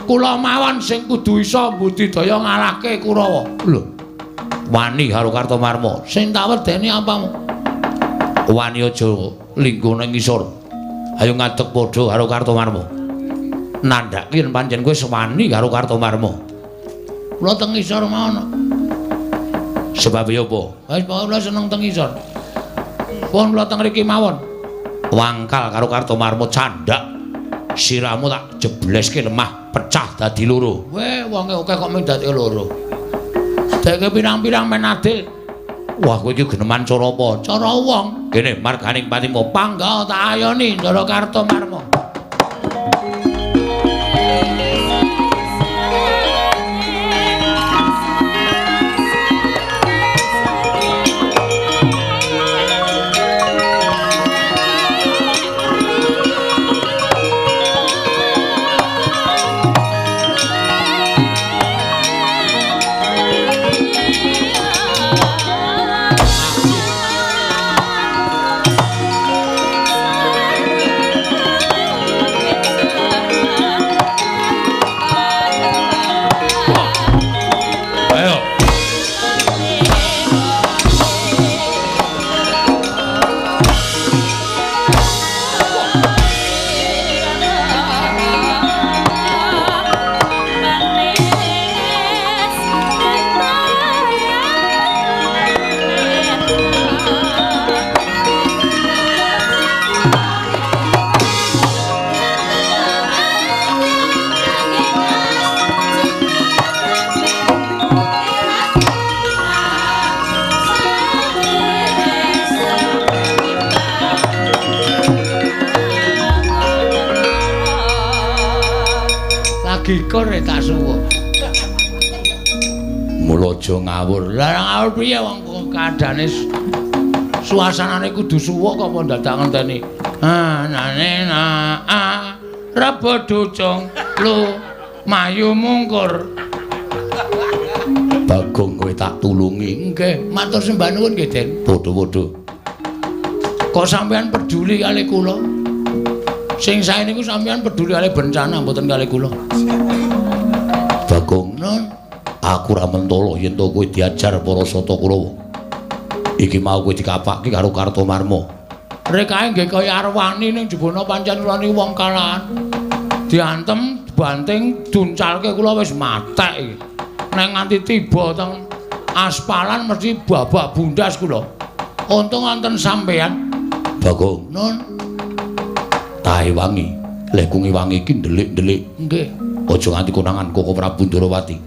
S1: kula mawon sing kudu iso mbudidaya ngalahke Kurawa.
S2: Lho. Wani karo Kartomarma.
S1: Sing tak wedeni apamu?
S2: Wani aja lingguh ning ngisor. Ayo ngadeg padha karo Kartomarma. Nandhake yen pancen kowe wani karo Kartomarma.
S1: Kula teng ngisor mawon.
S2: Sebab ya apa?
S1: Wis pokoke kula seneng teng ngisor. Pun kula teng mriki mawon.
S2: Wangkal karo Kartomarma candhak. Siramu tak jebleske lemah pecah dadi loro.
S1: Weh, wonge akeh kok mung dadi loro. Deke pirang-pirang men adil.
S2: Wah, kowe iki geneman cara apa?
S1: Cara wong.
S2: Kene marganing patimu
S1: pangga tak ayoni Ndara Kartomarma. Gikur tak suwuk.
S2: Mula aja ngawur.
S1: Lah ngawur piye wong kadane suasanane kudu suwuk kok apa dadak ngenteni. Ah nane na a rebo ducung lu mayu mungkur.
S2: Bagong kowe tak tulungi.
S1: Nggih, matur sembah nuwun nggih, Den.
S2: Padha-padha.
S1: Kok sampean peduli kali kula? Sing sae niku sampean peduli kali bencana mboten kali kula.
S2: Bagong, nun, aku ora mentolo yen to kowe diajar para Sata Kurawa. Iki mau kowe dikapake karo Kartomarma.
S1: Rekae nggih kaya arwani ning jebana pancen kula niku wong kalahan. Diantem, dibanting, duncalke kula wis matek iki. Nek nganti tiba teng aspalan mesti babak bundas kula. Untung wonten sampeyan.
S2: Bagong,
S1: nun,
S2: tahe wangi. Leh kungi wangi iki ndelik-ndelik.
S1: Nggih.
S2: Aja nganti konangan Koko Prabu Ndrawati.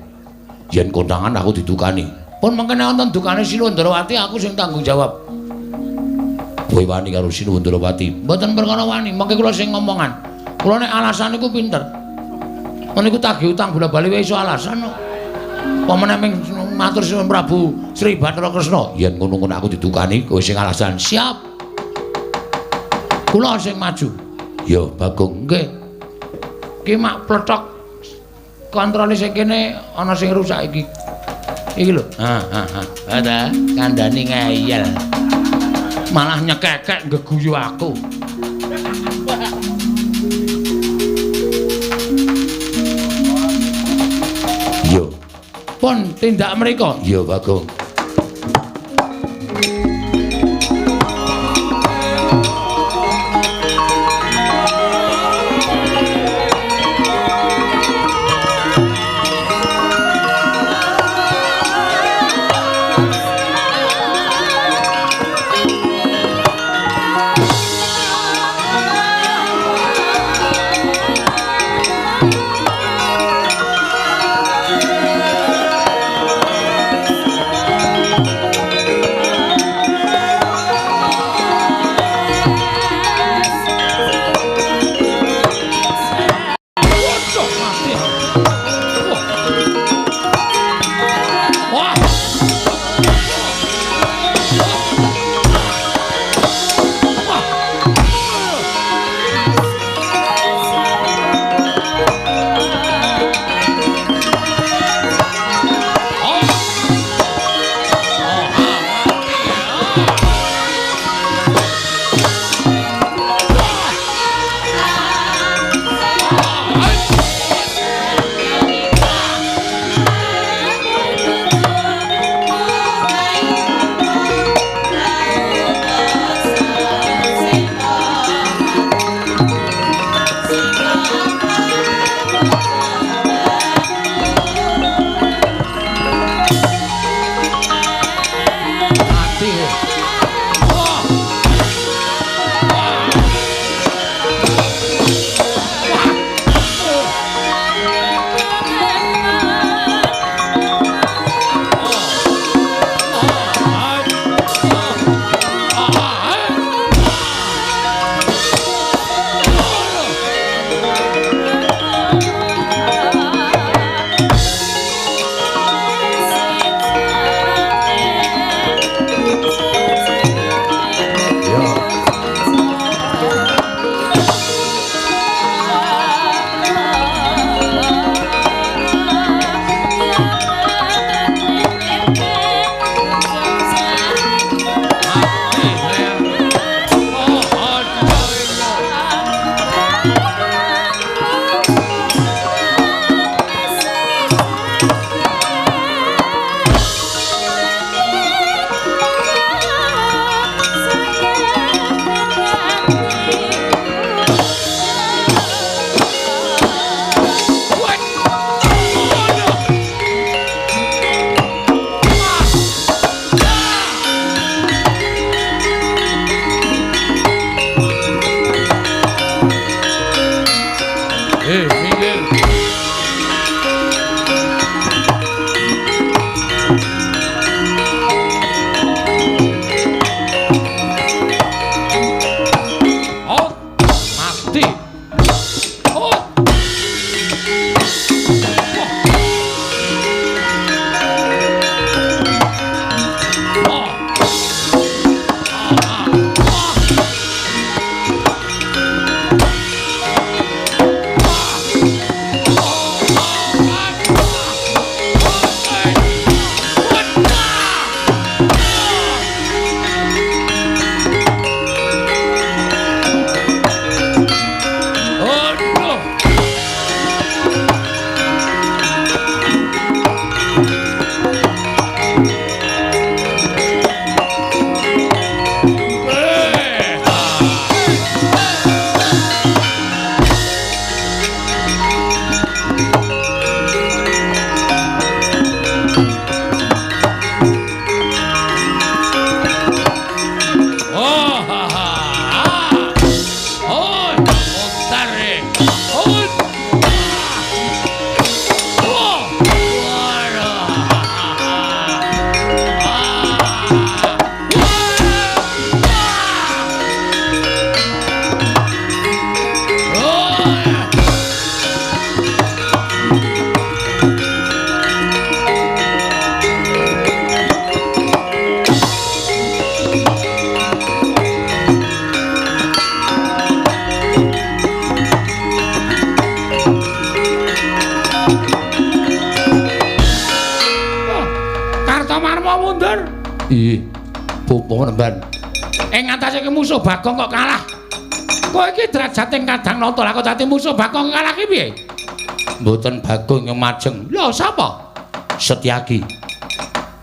S2: Yen konangan aku didukani.
S1: Pun mengkene wonten dukane Sinuwun Ndrawati aku sing tanggung jawab.
S2: Kowe wani karo Sinuwun Ndrawati?
S1: Mboten perkara wani, mengke kula sing ngomongan. Kula nek alasan niku pinter. Niku tagih utang bola-bali wae iso alasan kok. Pamane ming matur Sinuwun Prabu Sri Bathara Kresna.
S2: Yen ngono-ngono aku didukani, kowe sing alasan.
S1: Siap. Kula sing maju.
S2: Ya, Bagong.
S1: Nggih. Ki mak plethok kontrole sing kene ana sing rusak iki. Iki lho. Ha ha ha. Ha kandhani ngeyel. Malah nyekekek nggeguyu aku.
S2: Yo.
S1: Pun tindak mriko.
S2: Ya, Bagong. Iya. Bapak Penemban.
S1: Ing ngatasé musuh Bagong kok kalah. Kowe iki derajate kadang nata lah kok dadi musuh Bagong kalah ki piye?
S2: Mboten Bagong yang majeng.
S1: Lho sapa?
S2: Setyaki.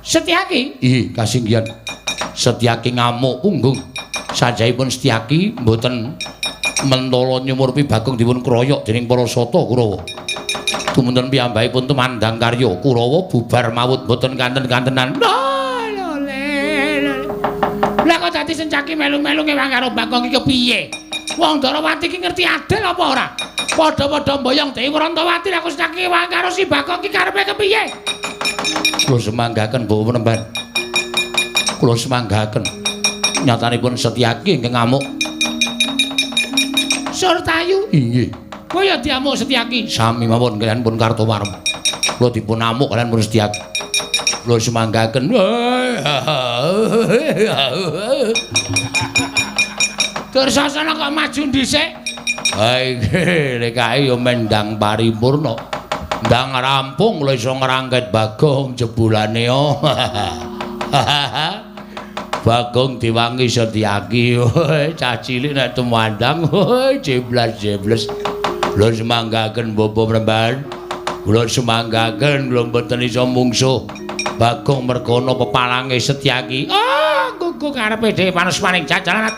S1: Setyaki?
S2: Iya, kasinggihan. Setyaki ngamuk punggung. Sajahipun Setyaki mboten mentala nyumurpi Bagong dipun kroyok dening para sata Kurawa. Tumunten piyambakipun tumandang karya Kurawa bubar mawut mboten kanten-kantenan.
S1: Lho le. Lah kok dadi Setyaki melu-melu ngewang karo Bagong iki kepiye? Wong Ndorowati iki ngerti adil apa ora? Padha-padha mboyong Dewi Wrantawati lah kok Setyaki ngewang karo si Bagong iki karepe kepiye?
S2: Kula semanggaken Bapak Penemban. Kula semanggaken. Nyatanipun Setyaki ingkang ngamuk.
S1: Surtayu?
S2: Inggih.
S1: Kowe ya diamuk Setyaki?
S2: Sami mawon kaliyan pun Kartowarma. Kula dipun amuk kaliyan pun Setyaki. Kula semanggaken.
S1: Dursasana kok maju dhisik?
S2: Ha iki lek kae ya mendang paripurna. Ndang rampung kula iso ngrangket Bagong jebulane. Bagong diwangi Setyaki. Cah cilik nek tumandang jeblas-jebles. Kula semanggaken Bapak Penemban. Kula semanggaken kula mboten iso mungsuh Bagong mergana pepalange Setyaki.
S1: Oh, gugu karepe dhewe panesmaning jajaran.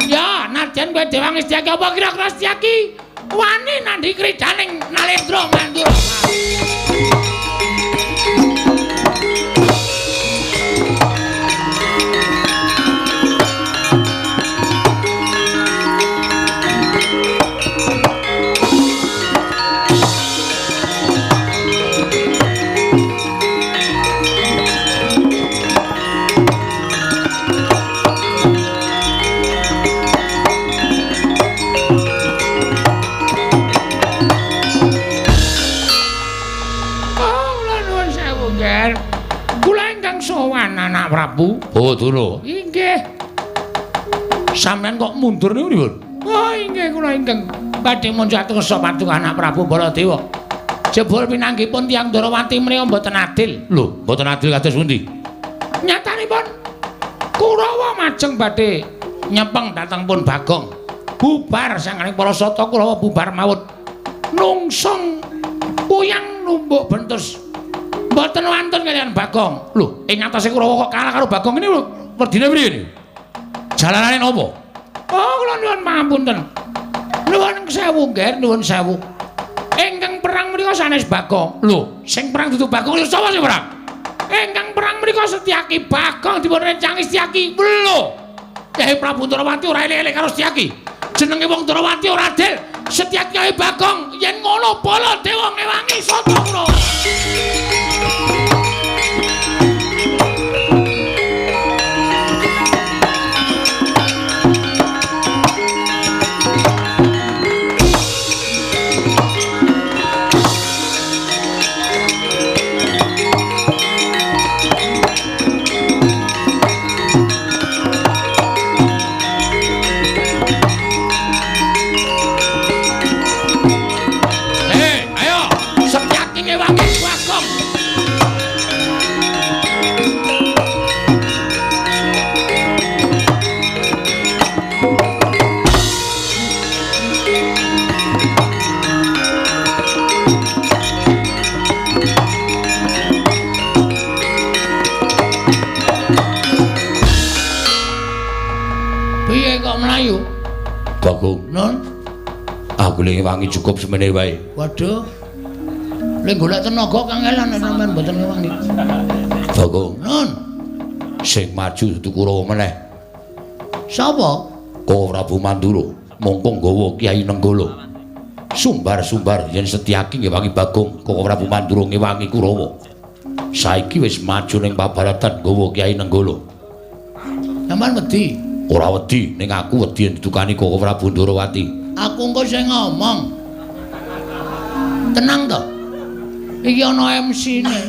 S1: Ya, nadyan kowe diwangi Setyaki apa kira-kira Setyaki wani nandhi kridaning Nalendra Mandura? Anak Prabu.
S2: Oh, Dura.
S1: Inggih.
S2: Sampeyan kok mundur niku pripun?
S1: Oh, inggih kula ingkang badhe munjat kersa paduka Anak Prabu Baladewa. Jebul pinanggihipun tiyang Ndorowati menika mboten adil.
S2: Lho, mboten adil kados pundi?
S1: Nyatanipun Kurawa majeng badhe nyepeng dhateng pun Bagong. Bubar sanganing para sata Kurawa bubar mawut. Nungsung puyang numbuk bentus. Mboten wantun kaliyan Bagong.
S2: Lho, ing atase Kurawa kok kalah karo Bagong ini lho, werdine priye niki? Jalanane napa?
S1: Oh, kula nyuwun pangapunten. Nuwun sewu, Ngger, nuwun sewu. Ingkang perang menika sanes Bagong.
S2: Lho, sing perang dudu Bagong lho sapa sing perang?
S1: Ingkang perang menika Setyaki. Bagong dipun rencangi Setyaki.
S2: Lho, Kyai Prabu Ndorowati ora elek-elek karo Setyaki. Jenenge wong Ndorowati ora adil.
S1: Setyaki kali Bagong yen ngono Baladewa ngewangi sata Kurawa.
S2: Bagong,
S1: Non,
S2: aku le ngewangi cukup semene wae.
S1: Waduh. Le golek tenaga kangelan nek sampean mboten ngewangi.
S2: Bagong,
S1: Non,
S2: sing maju dudu Kurawa meneh.
S1: Sapa?
S2: Koko Prabu Mandura, mongko nggawa Kyai Nenggala. Sumbar-sumbar yen Setyaki ngewangi Bagong, Koko Prabu Mandura ngewangi Kurawa. Saiki wis maju ning pabaratan nggawa Kyai Nenggala.
S1: Sampeyan wedi?
S2: Ora wedi, ning aku wedi yen ditukani Koko Prabu Ndorowati.
S1: Aku engko sing ngomong. Tenang to. Iki ana MC-ne.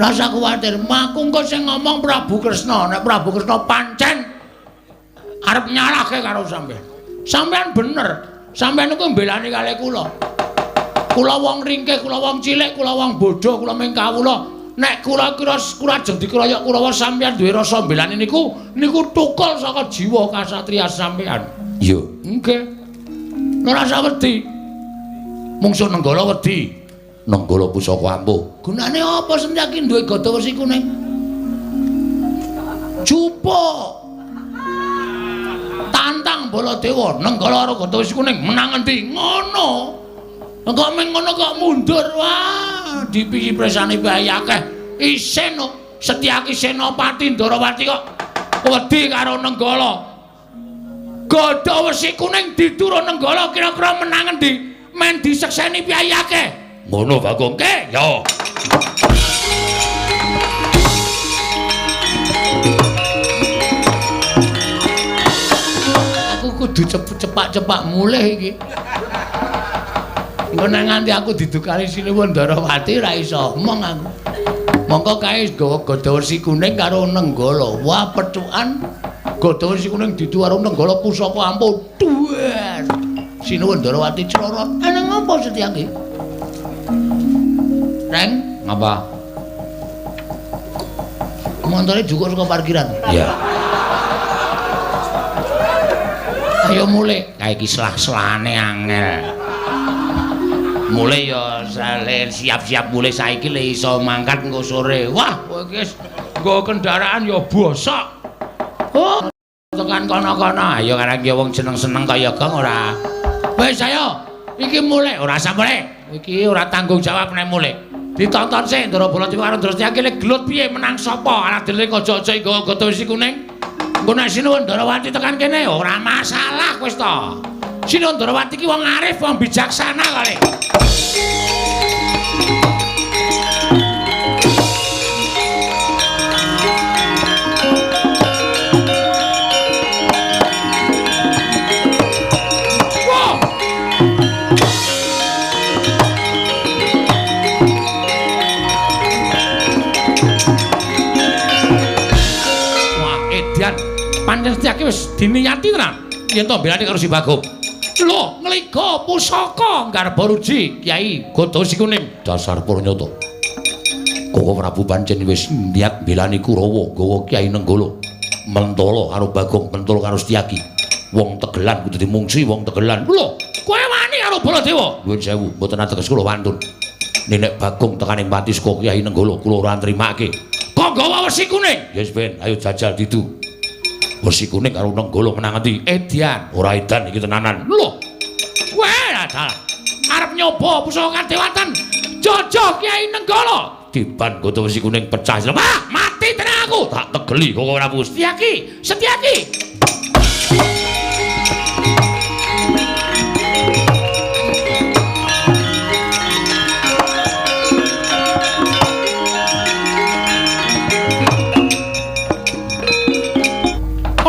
S1: Rasa kuwatir, aku engko sing ngomong Prabu Kresna. Nek Prabu Kresna pancen arep nyalahke karo sampeyan. Sampeyan bener. Sampeyan niku mbelani kalih kula. Kula wong ringkih, kula wong cilik, kula wong bodho, kula ming kawula. Nek kula kira kula ajeng dikeroyok Kurawa sampeyan duwe rasa mbelani niku niku tukul saka jiwa kasatriya sampeyan.
S2: Iya.
S1: Nggih. Ora usah wedi.
S2: Mungsuh Nenggala wedi. Nenggala pusaka ampuh.
S1: Gunane apa Setyaki duwe gada wesi kuning? Jupuk. Tantang Baladewa, Nenggala karo gada wesi kuning menang endi? Ngono. Kok meng ngono kok mundur. Wah, dipiki presane bae akeh. Isin Setyaki Senopati Ndarawati kok wedi karo Nenggala. Gada wesi kuning diturun Nenggala kira-kira menang endi? Men disekseni piyayi akeh.
S2: Ngono Bagong ke? Ya.
S1: Aku kudu cepak-cepak mulih iki. Engko nek nganti aku didukani Sinuwun Ndarawati ora iso omong aku. Mongko kae gawa gada wesi kuning karo Nenggala. Wah, pethukan gada wesi kuning didu karo Nenggala pusaka ampuh. Duwer. Sinuwun Ndarawati crorot. Ana ngapa Setyaki? Reng,
S2: ngapa?
S1: Montore jukuk saka parkiran.
S2: Iya.
S1: Ayo mulih.
S2: Kae iki selah-selahane angel. Mulih ya siap-siap mulih saiki le iso mangkat engko sore.
S1: Wah, kowe iki wis nggo kendaraan ya bosok. Oh, tekan kono-kono.
S2: Ayo karang ya wong seneng-seneng kaya gong ora.
S1: Wis ayo, iki mulih
S2: ora usah mulih.
S1: Iki ora tanggung jawab nek mulih. Ditonton sik Ndara Baladewa karo Ndara Setyaki le gelut piye menang sapa? Ala dhewe aja-aja nggawa gada wesi kuning. Engko nek Sinuwun Ndarawati tekan kene ora masalah wis to. Sinuwun Ndarawati ki wong arif, wong bijaksana kali. Pancen Setyaki wis diniyati tenan yen to mbelani karo si Bagong. Lho, ngliga pusaka nggarba ruji Kyai Gada Wesi Kuning.
S2: Dasar purnyata. Koko Prabu pancen wis niat mbelani Kurawa nggawa Kyai Nenggala. Mentala karo Bagong, mentala karo Setyaki. Wong tegelan kudu dimungsi wong tegelan.
S1: Lho, kowe wani karo Baladewa?
S2: Nuwun sewu, mboten ateges kula wantun. Nenek Bagong tekane pati saka Kyai Nenggala kula ora nrimake.
S1: Kok nggawa wesi kuning?
S2: Yes ben, ayo jajal didu. Wesi kuning karo Nenggala menang endi?
S1: Edian.
S2: Ora edan iki tenanan.
S1: Lho. Kowe dalah arep nyoba pusaka kadewatan. Jojo Kyai Nenggala.
S2: Diban gada wesi kuning pecah.
S1: Wah, mati tenan aku.
S2: Tak tegeli kok ora Prabu.
S1: Setyaki, Setyaki.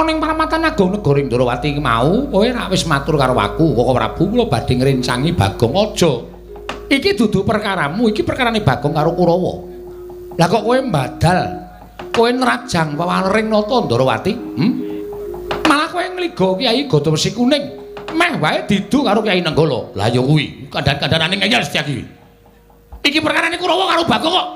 S1: Ning paramatan agung negara Ndrawati iki mau kowe rak wis matur karo aku Koko Prabu kula badhe ngrencangi Bagong aja. Iki dudu perkaramu, iki perkarane Bagong karo Kurawa. Lah kok kowe mbadal, kowe nrajang wawalering nata Ndrawati? Malah kowe ngliga Kyai Gada Wesi Kuning, meh wae didu karo Kyai Nenggala.
S2: Lah ya kuwi, kandhan-kandhanane ngeyel Setyaki.
S1: Iki perkarane Kurawa karo Bagong kok.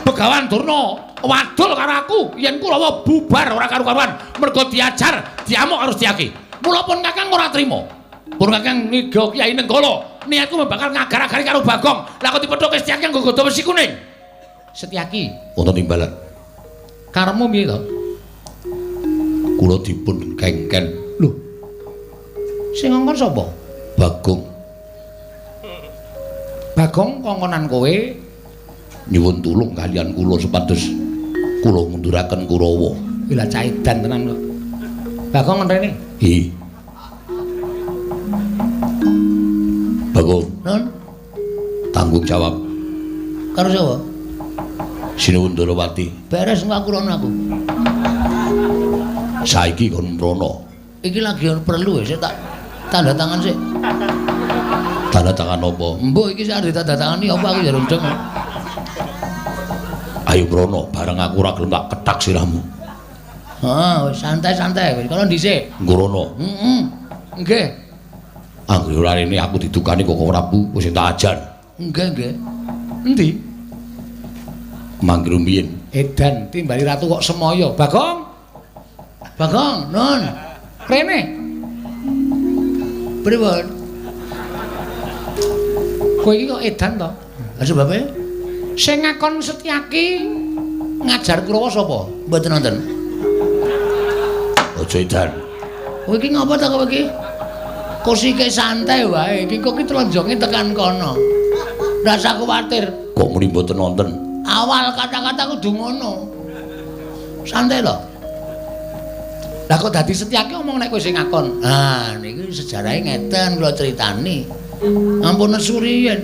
S1: Begawan Durna wadul karo aku yen Kurawa bubar ora karu-karuan mergo diajar diamuk karo Setyaki. Mula pun Kakang ora trima. Pun Kakang ngiga Kyai Nenggala, niatku bakal ngagar-agari karo Bagong. Lah kok dipethuke Setyaki nggo gada wesi kuning. Setyaki,
S2: wonten timbalan.
S1: Karepmu piye to?
S2: Kula dipun kengken.
S1: Lho. Sing ngongkon sapa?
S2: Bagong.
S1: Bagong kongkonan kowe
S2: nyuwun tulung kalian kula supados kula ngunduraken Kurawa.
S1: Lha caidan tenan kok. Bagong ngrene?
S2: Nggih. Bagong.
S1: Nun.
S2: Tanggung jawab.
S1: Karo sapa?
S2: Sinuwun Ndrawati.
S1: Beres engko aku rono aku.
S2: Saiki kon mrono.
S1: Iki lagi perlu ya, saya tak tanda tangan sik.
S2: Tanda tangan apa?
S1: Mbok iki sak ditanda tangani apa aku ya rundeng.
S2: Ayo mrono, bareng aku ora gelem tak kethak sirahmu.
S1: Heeh, wis santai-santai wis kono dhisik.
S2: Nggrono.
S1: Heeh. Nggih.
S2: Anggere ora rene aku didukani Koko Prabu wis tak ajar.
S1: Nggih, nggih. Endi?
S2: Mangrumiyin.
S1: Edan timbali ratu kok semaya. Bagong. Bagong, nun. Rene. Pripun? Kowe iki kok edan to? Lah sebabe? Sing ngakon Setyaki ngajar Kurawa sapa? Mboten wonten.
S2: Aja edan.
S1: Kowe iki ngapa ta kowe iki? Kosike santai wae, iki kok iki tlenjonge tekan kono. Rasa kuwatir.
S2: Kok muni mboten wonten?
S1: Awal kata-kata kudu ngono. Santai lho. Lah kok dadi Setyaki omong nek kowe sing ngakon. Ah, niki sejarahe ngeten kula critani. Ampun nesu riyen.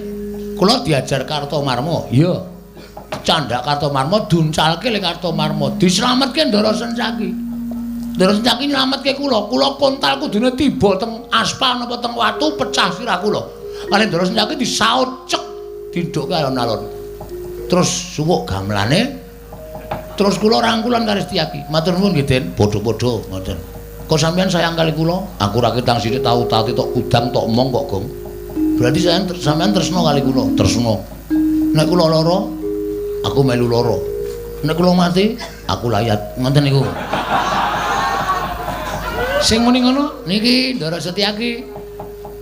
S1: Kula diajar Kartomarma. Iya. Candhak Kartomarma duncalke le Kartomarma, dislametke Ndara Sencaki. Ndara Sencaki nylametke kula. Kula kontal kudune tiba teng aspal napa teng watu pecah sirah kula. Kali Ndara Sencaki disaut cek didhukke alon-alon. Terus suwuk gamelane. Terus kula rangkulan karo Setyaki. Matur nuwun nggih, Den. Padha-padha ngoten. Kok sampean sayang kali kula? Aku ra ketang sithik tau tati tok kudang tok omong kok, Gong. Berarti sampean tresna kali kula, tresna. Nek kula lara, aku melu lara. Nek kula mati, aku layat. Ngoten niku. Sing muni ngono niki Ndara Setyaki.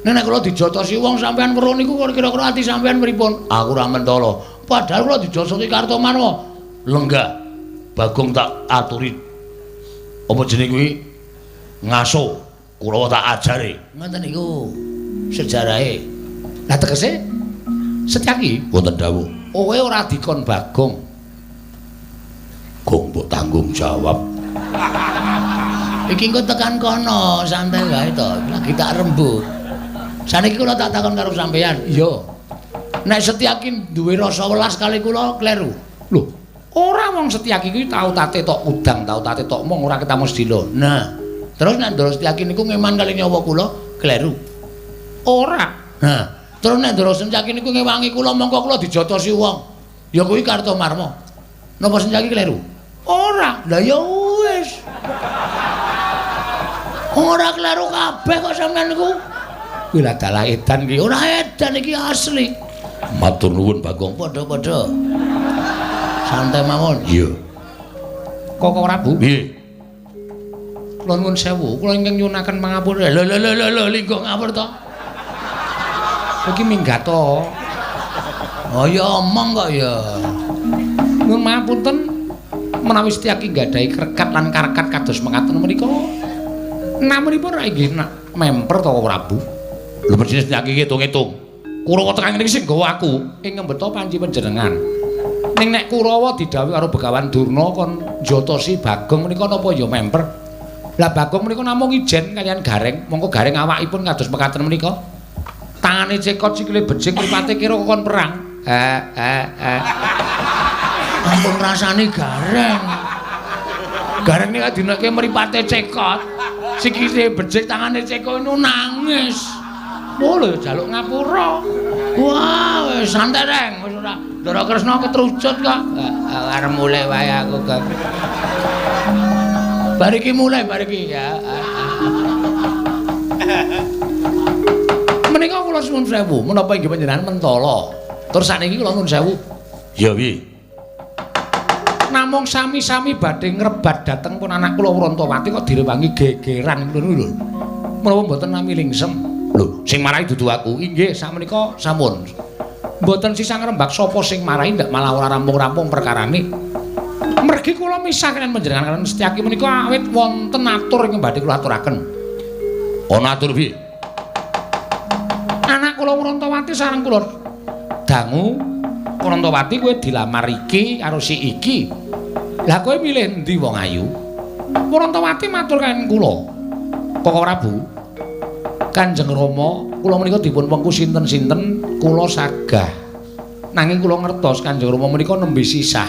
S1: Nek kula dijotosi wong sampean weruh niku kira-kira ati sampean pripun? Aku ora mentala. Padahal kula dijotosi Kartomarma.
S2: Lenggah. Bagong tak aturi. Apa jenenge kuwi? Ngaso. Kurawa tak ajare.
S1: Ngoten niku sejarahe. Lah tegese Setyaki
S2: wonten dawuh.
S1: Kowe ora dikon Bagong.
S2: Gong mbok tanggung jawab.
S1: Iki engko tekan kono, santai wae to. Lagi tak rembug. Saniki kula tak takon karo sampeyan. Iya. Nek Setyaki duwe rasa welas kali kula kleru. Lho, ora wong Setyaki kuwi tau tate tok udang, tau tate tok mong ora ketemu sedilo. Nah, terus nek Ndara Setyaki niku ngeman kali nyawa kula kleru. Ora. Nah, terus nek Ndara Setyaki niku ngewangi kula mongko kula dijotosi wong. Ya kuwi Kartomarma. Napa Setyaki kleru? Ora. Lah ya wis. Ora kleru kabeh kok sampean niku. Kuwi lah dalah edan iki. Ora edan iki asli.
S2: Matur nuwun Bagong.
S1: Padha-padha. Santai mawon.
S2: Iya.
S1: Koko Prabu.
S2: Nggih.
S1: Kula nuwun sewu, kula ingkang nyuwunaken pangapura. Lho lho lho lho linggo ngapur to. Iki minggat to. Oh ya omong kok ya. Nuwun mapunten menawi Setyaki nggadahi krekat lan karekat kados mekaten menika. Namunipun ra inggih memper to Prabu.
S2: Lho mestine Setyaki ngitung-ngitung.
S1: Kurawa tekan ngene iki sing nggawa aku ing ngembeta panci panjenengan. Ning nek Kurawa didhawuhi karo Begawan Durna kon njotosi Bagong menika napa ya memper. Lah Bagong menika namung ijen kaliyan Gareng, mongko Gareng awakipun kados mekaten menika. Tangane cekot sikile bejing mripate kira kon perang. Ampun rasane Gareng. Gareng nika dineke mripate cekot, sikile bejing tangane cekot niku nangis. Oh lho jaluk ngapura. Wah, wis santai reng, wis ora. Ndara Kresna ketrucut kok. Arep mulih wae aku, Gong. Bar iki mulih, bar iki ya. Menika kula suwun sewu, menapa inggih panjenengan mentala. Terus sakniki kula nuwun sewu.
S2: Ya piye?
S1: Namung sami-sami badhe ngrebat dhateng pun anak kula Wrontowati kok direwangi gegeran ngono lho. Menapa mboten nami lingsem? Lho, sing marai dudu aku. Inggih, sakmenika sampun. Mboten sisah ngrembak sapa sing marai ndak malah ora rampung-rampung perkarane. Mergi kula misah kaliyan panjenengan kaliyan Setyaki menika awit wonten atur ingkang badhe kula aturaken.
S2: Ana atur piye?
S1: Anak kula Wrontowati sareng kula dangu Wrontowati kowe dilamar iki karo si iki. Lah kowe milih endi wong ayu? Wrontowati matur kaliyan kula. Koko Prabu, Kanjeng Rama, kula menika dipun wengku sinten-sinten kula sagah. Nanging kula ngertos Kanjeng Rama menika nembe sisah.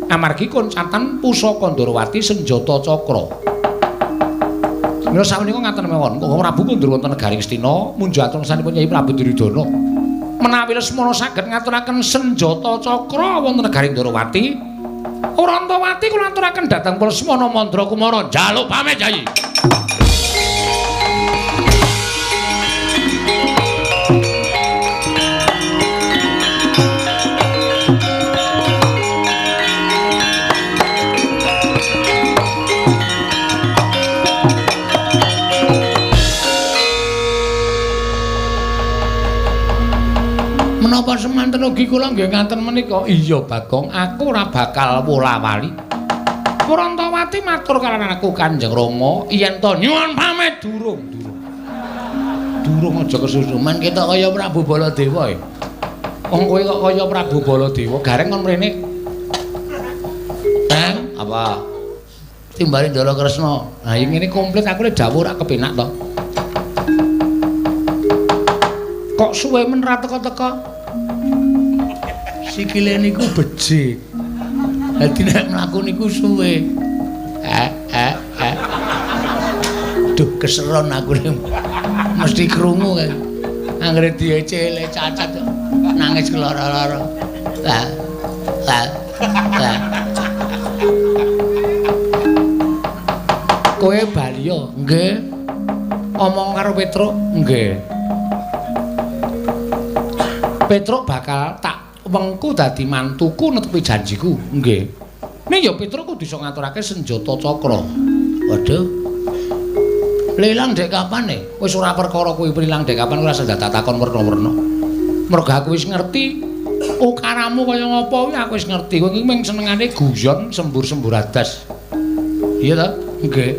S1: Amargi koncatan pusaka Ndorowati senjata cakra. Mila sakmenika ngaten mawon, Koko Prabu kundur wonten negari Ngastina munjuk atursanipun Kyai Prabu Duryudana. Menawi Lesmana saged ngaturaken senjata cakra wonten negari Ndorowati, Wrontowati kula aturaken dhateng Lesmana Mandra Kumara
S2: njaluk pamit Kyai.
S1: Menapa semanten ugi kula nggih ngaten menika? Iya Bagong, aku ora bakal wola-wali. Prantawati matur karo aku Kanjeng Rama yen to nyuwun pamit durung. Durung aja kesusu. Men ketok kaya Prabu Baladewa e. Wong kowe kok kaya Prabu Baladewa, gareng kon mrene. Teng, apa? Timbali Ndara Kresna. Lah yen ngene komplit aku le dawuh ora kepenak to. Kok suwe men ra teka-teka? Sikile niku becik. Dadi nek mlaku niku suwe. Duh keseron aku mesti krungu kae. Anggere diecele cacat nangis keloro-loro. Lah. Lah. Lah. Kowe bali yo? Nggih. Omong karo Petruk? Nggih. Petruk bakal tak wengku dadi mantuku netepi janjiku. Nggih. Ning ya Petruk kudu iso ngaturake senjata cakra. Waduh. Lilang dek kapan e? Wis ora perkara kuwi lilang dek kapan ora usah takon werna-werna. Mergo aku wis ngerti ukaramu kaya ngapa kuwi aku wis ngerti. Kowe iki mung senengane guyon sembur-sembur adas. Iya ta? Nggih.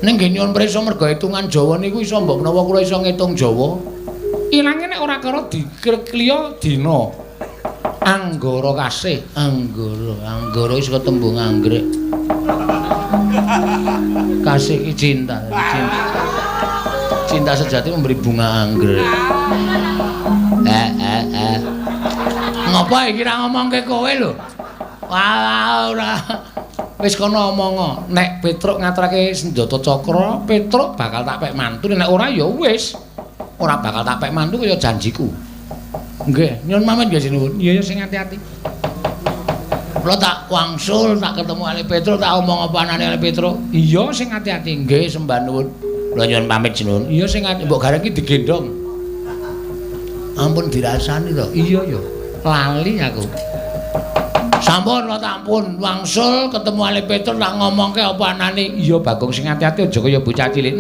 S1: Ning nggih nyuwun prisa mergo hitungan Jawa niku iso mbok menawa kula iso ngitung Jawa. Ilange nek ora karo dikliya dina. Anggara kasih, anggara, anggara wis ketembung anggrek. Kasih ki cinta, cinta. Cinta sejati memberi bunga anggrek. Ngopo iki ra ngomongke kowe lho? Wah, ora. Wis kono omong, nek Petruk ngaturake senjata cakra, Petruk bakal tak pek mantu, nek ora ya wis. Ora bakal tak pek mantu kaya janjiku. Nggih, nyuwun pamit nggih sinuwun. Iya ya sing ati-ati. Kula tak wangsul, tak ketemu Ali Petruk, tak omong apa anane Ali Petruk. Iya sing ati-ati. Nggih, sembah nuwun. Kula nyuwun pamit sinuwun. Iya sing ati mbok gareng iki digendhong. Ampun dirasani to. Iya ya. Lali aku. Sampun kula tampun wangsul ketemu Ali Petruk tak ngomongke apa anane. Iya Bagong sing ati-ati aja kaya bocah cilik.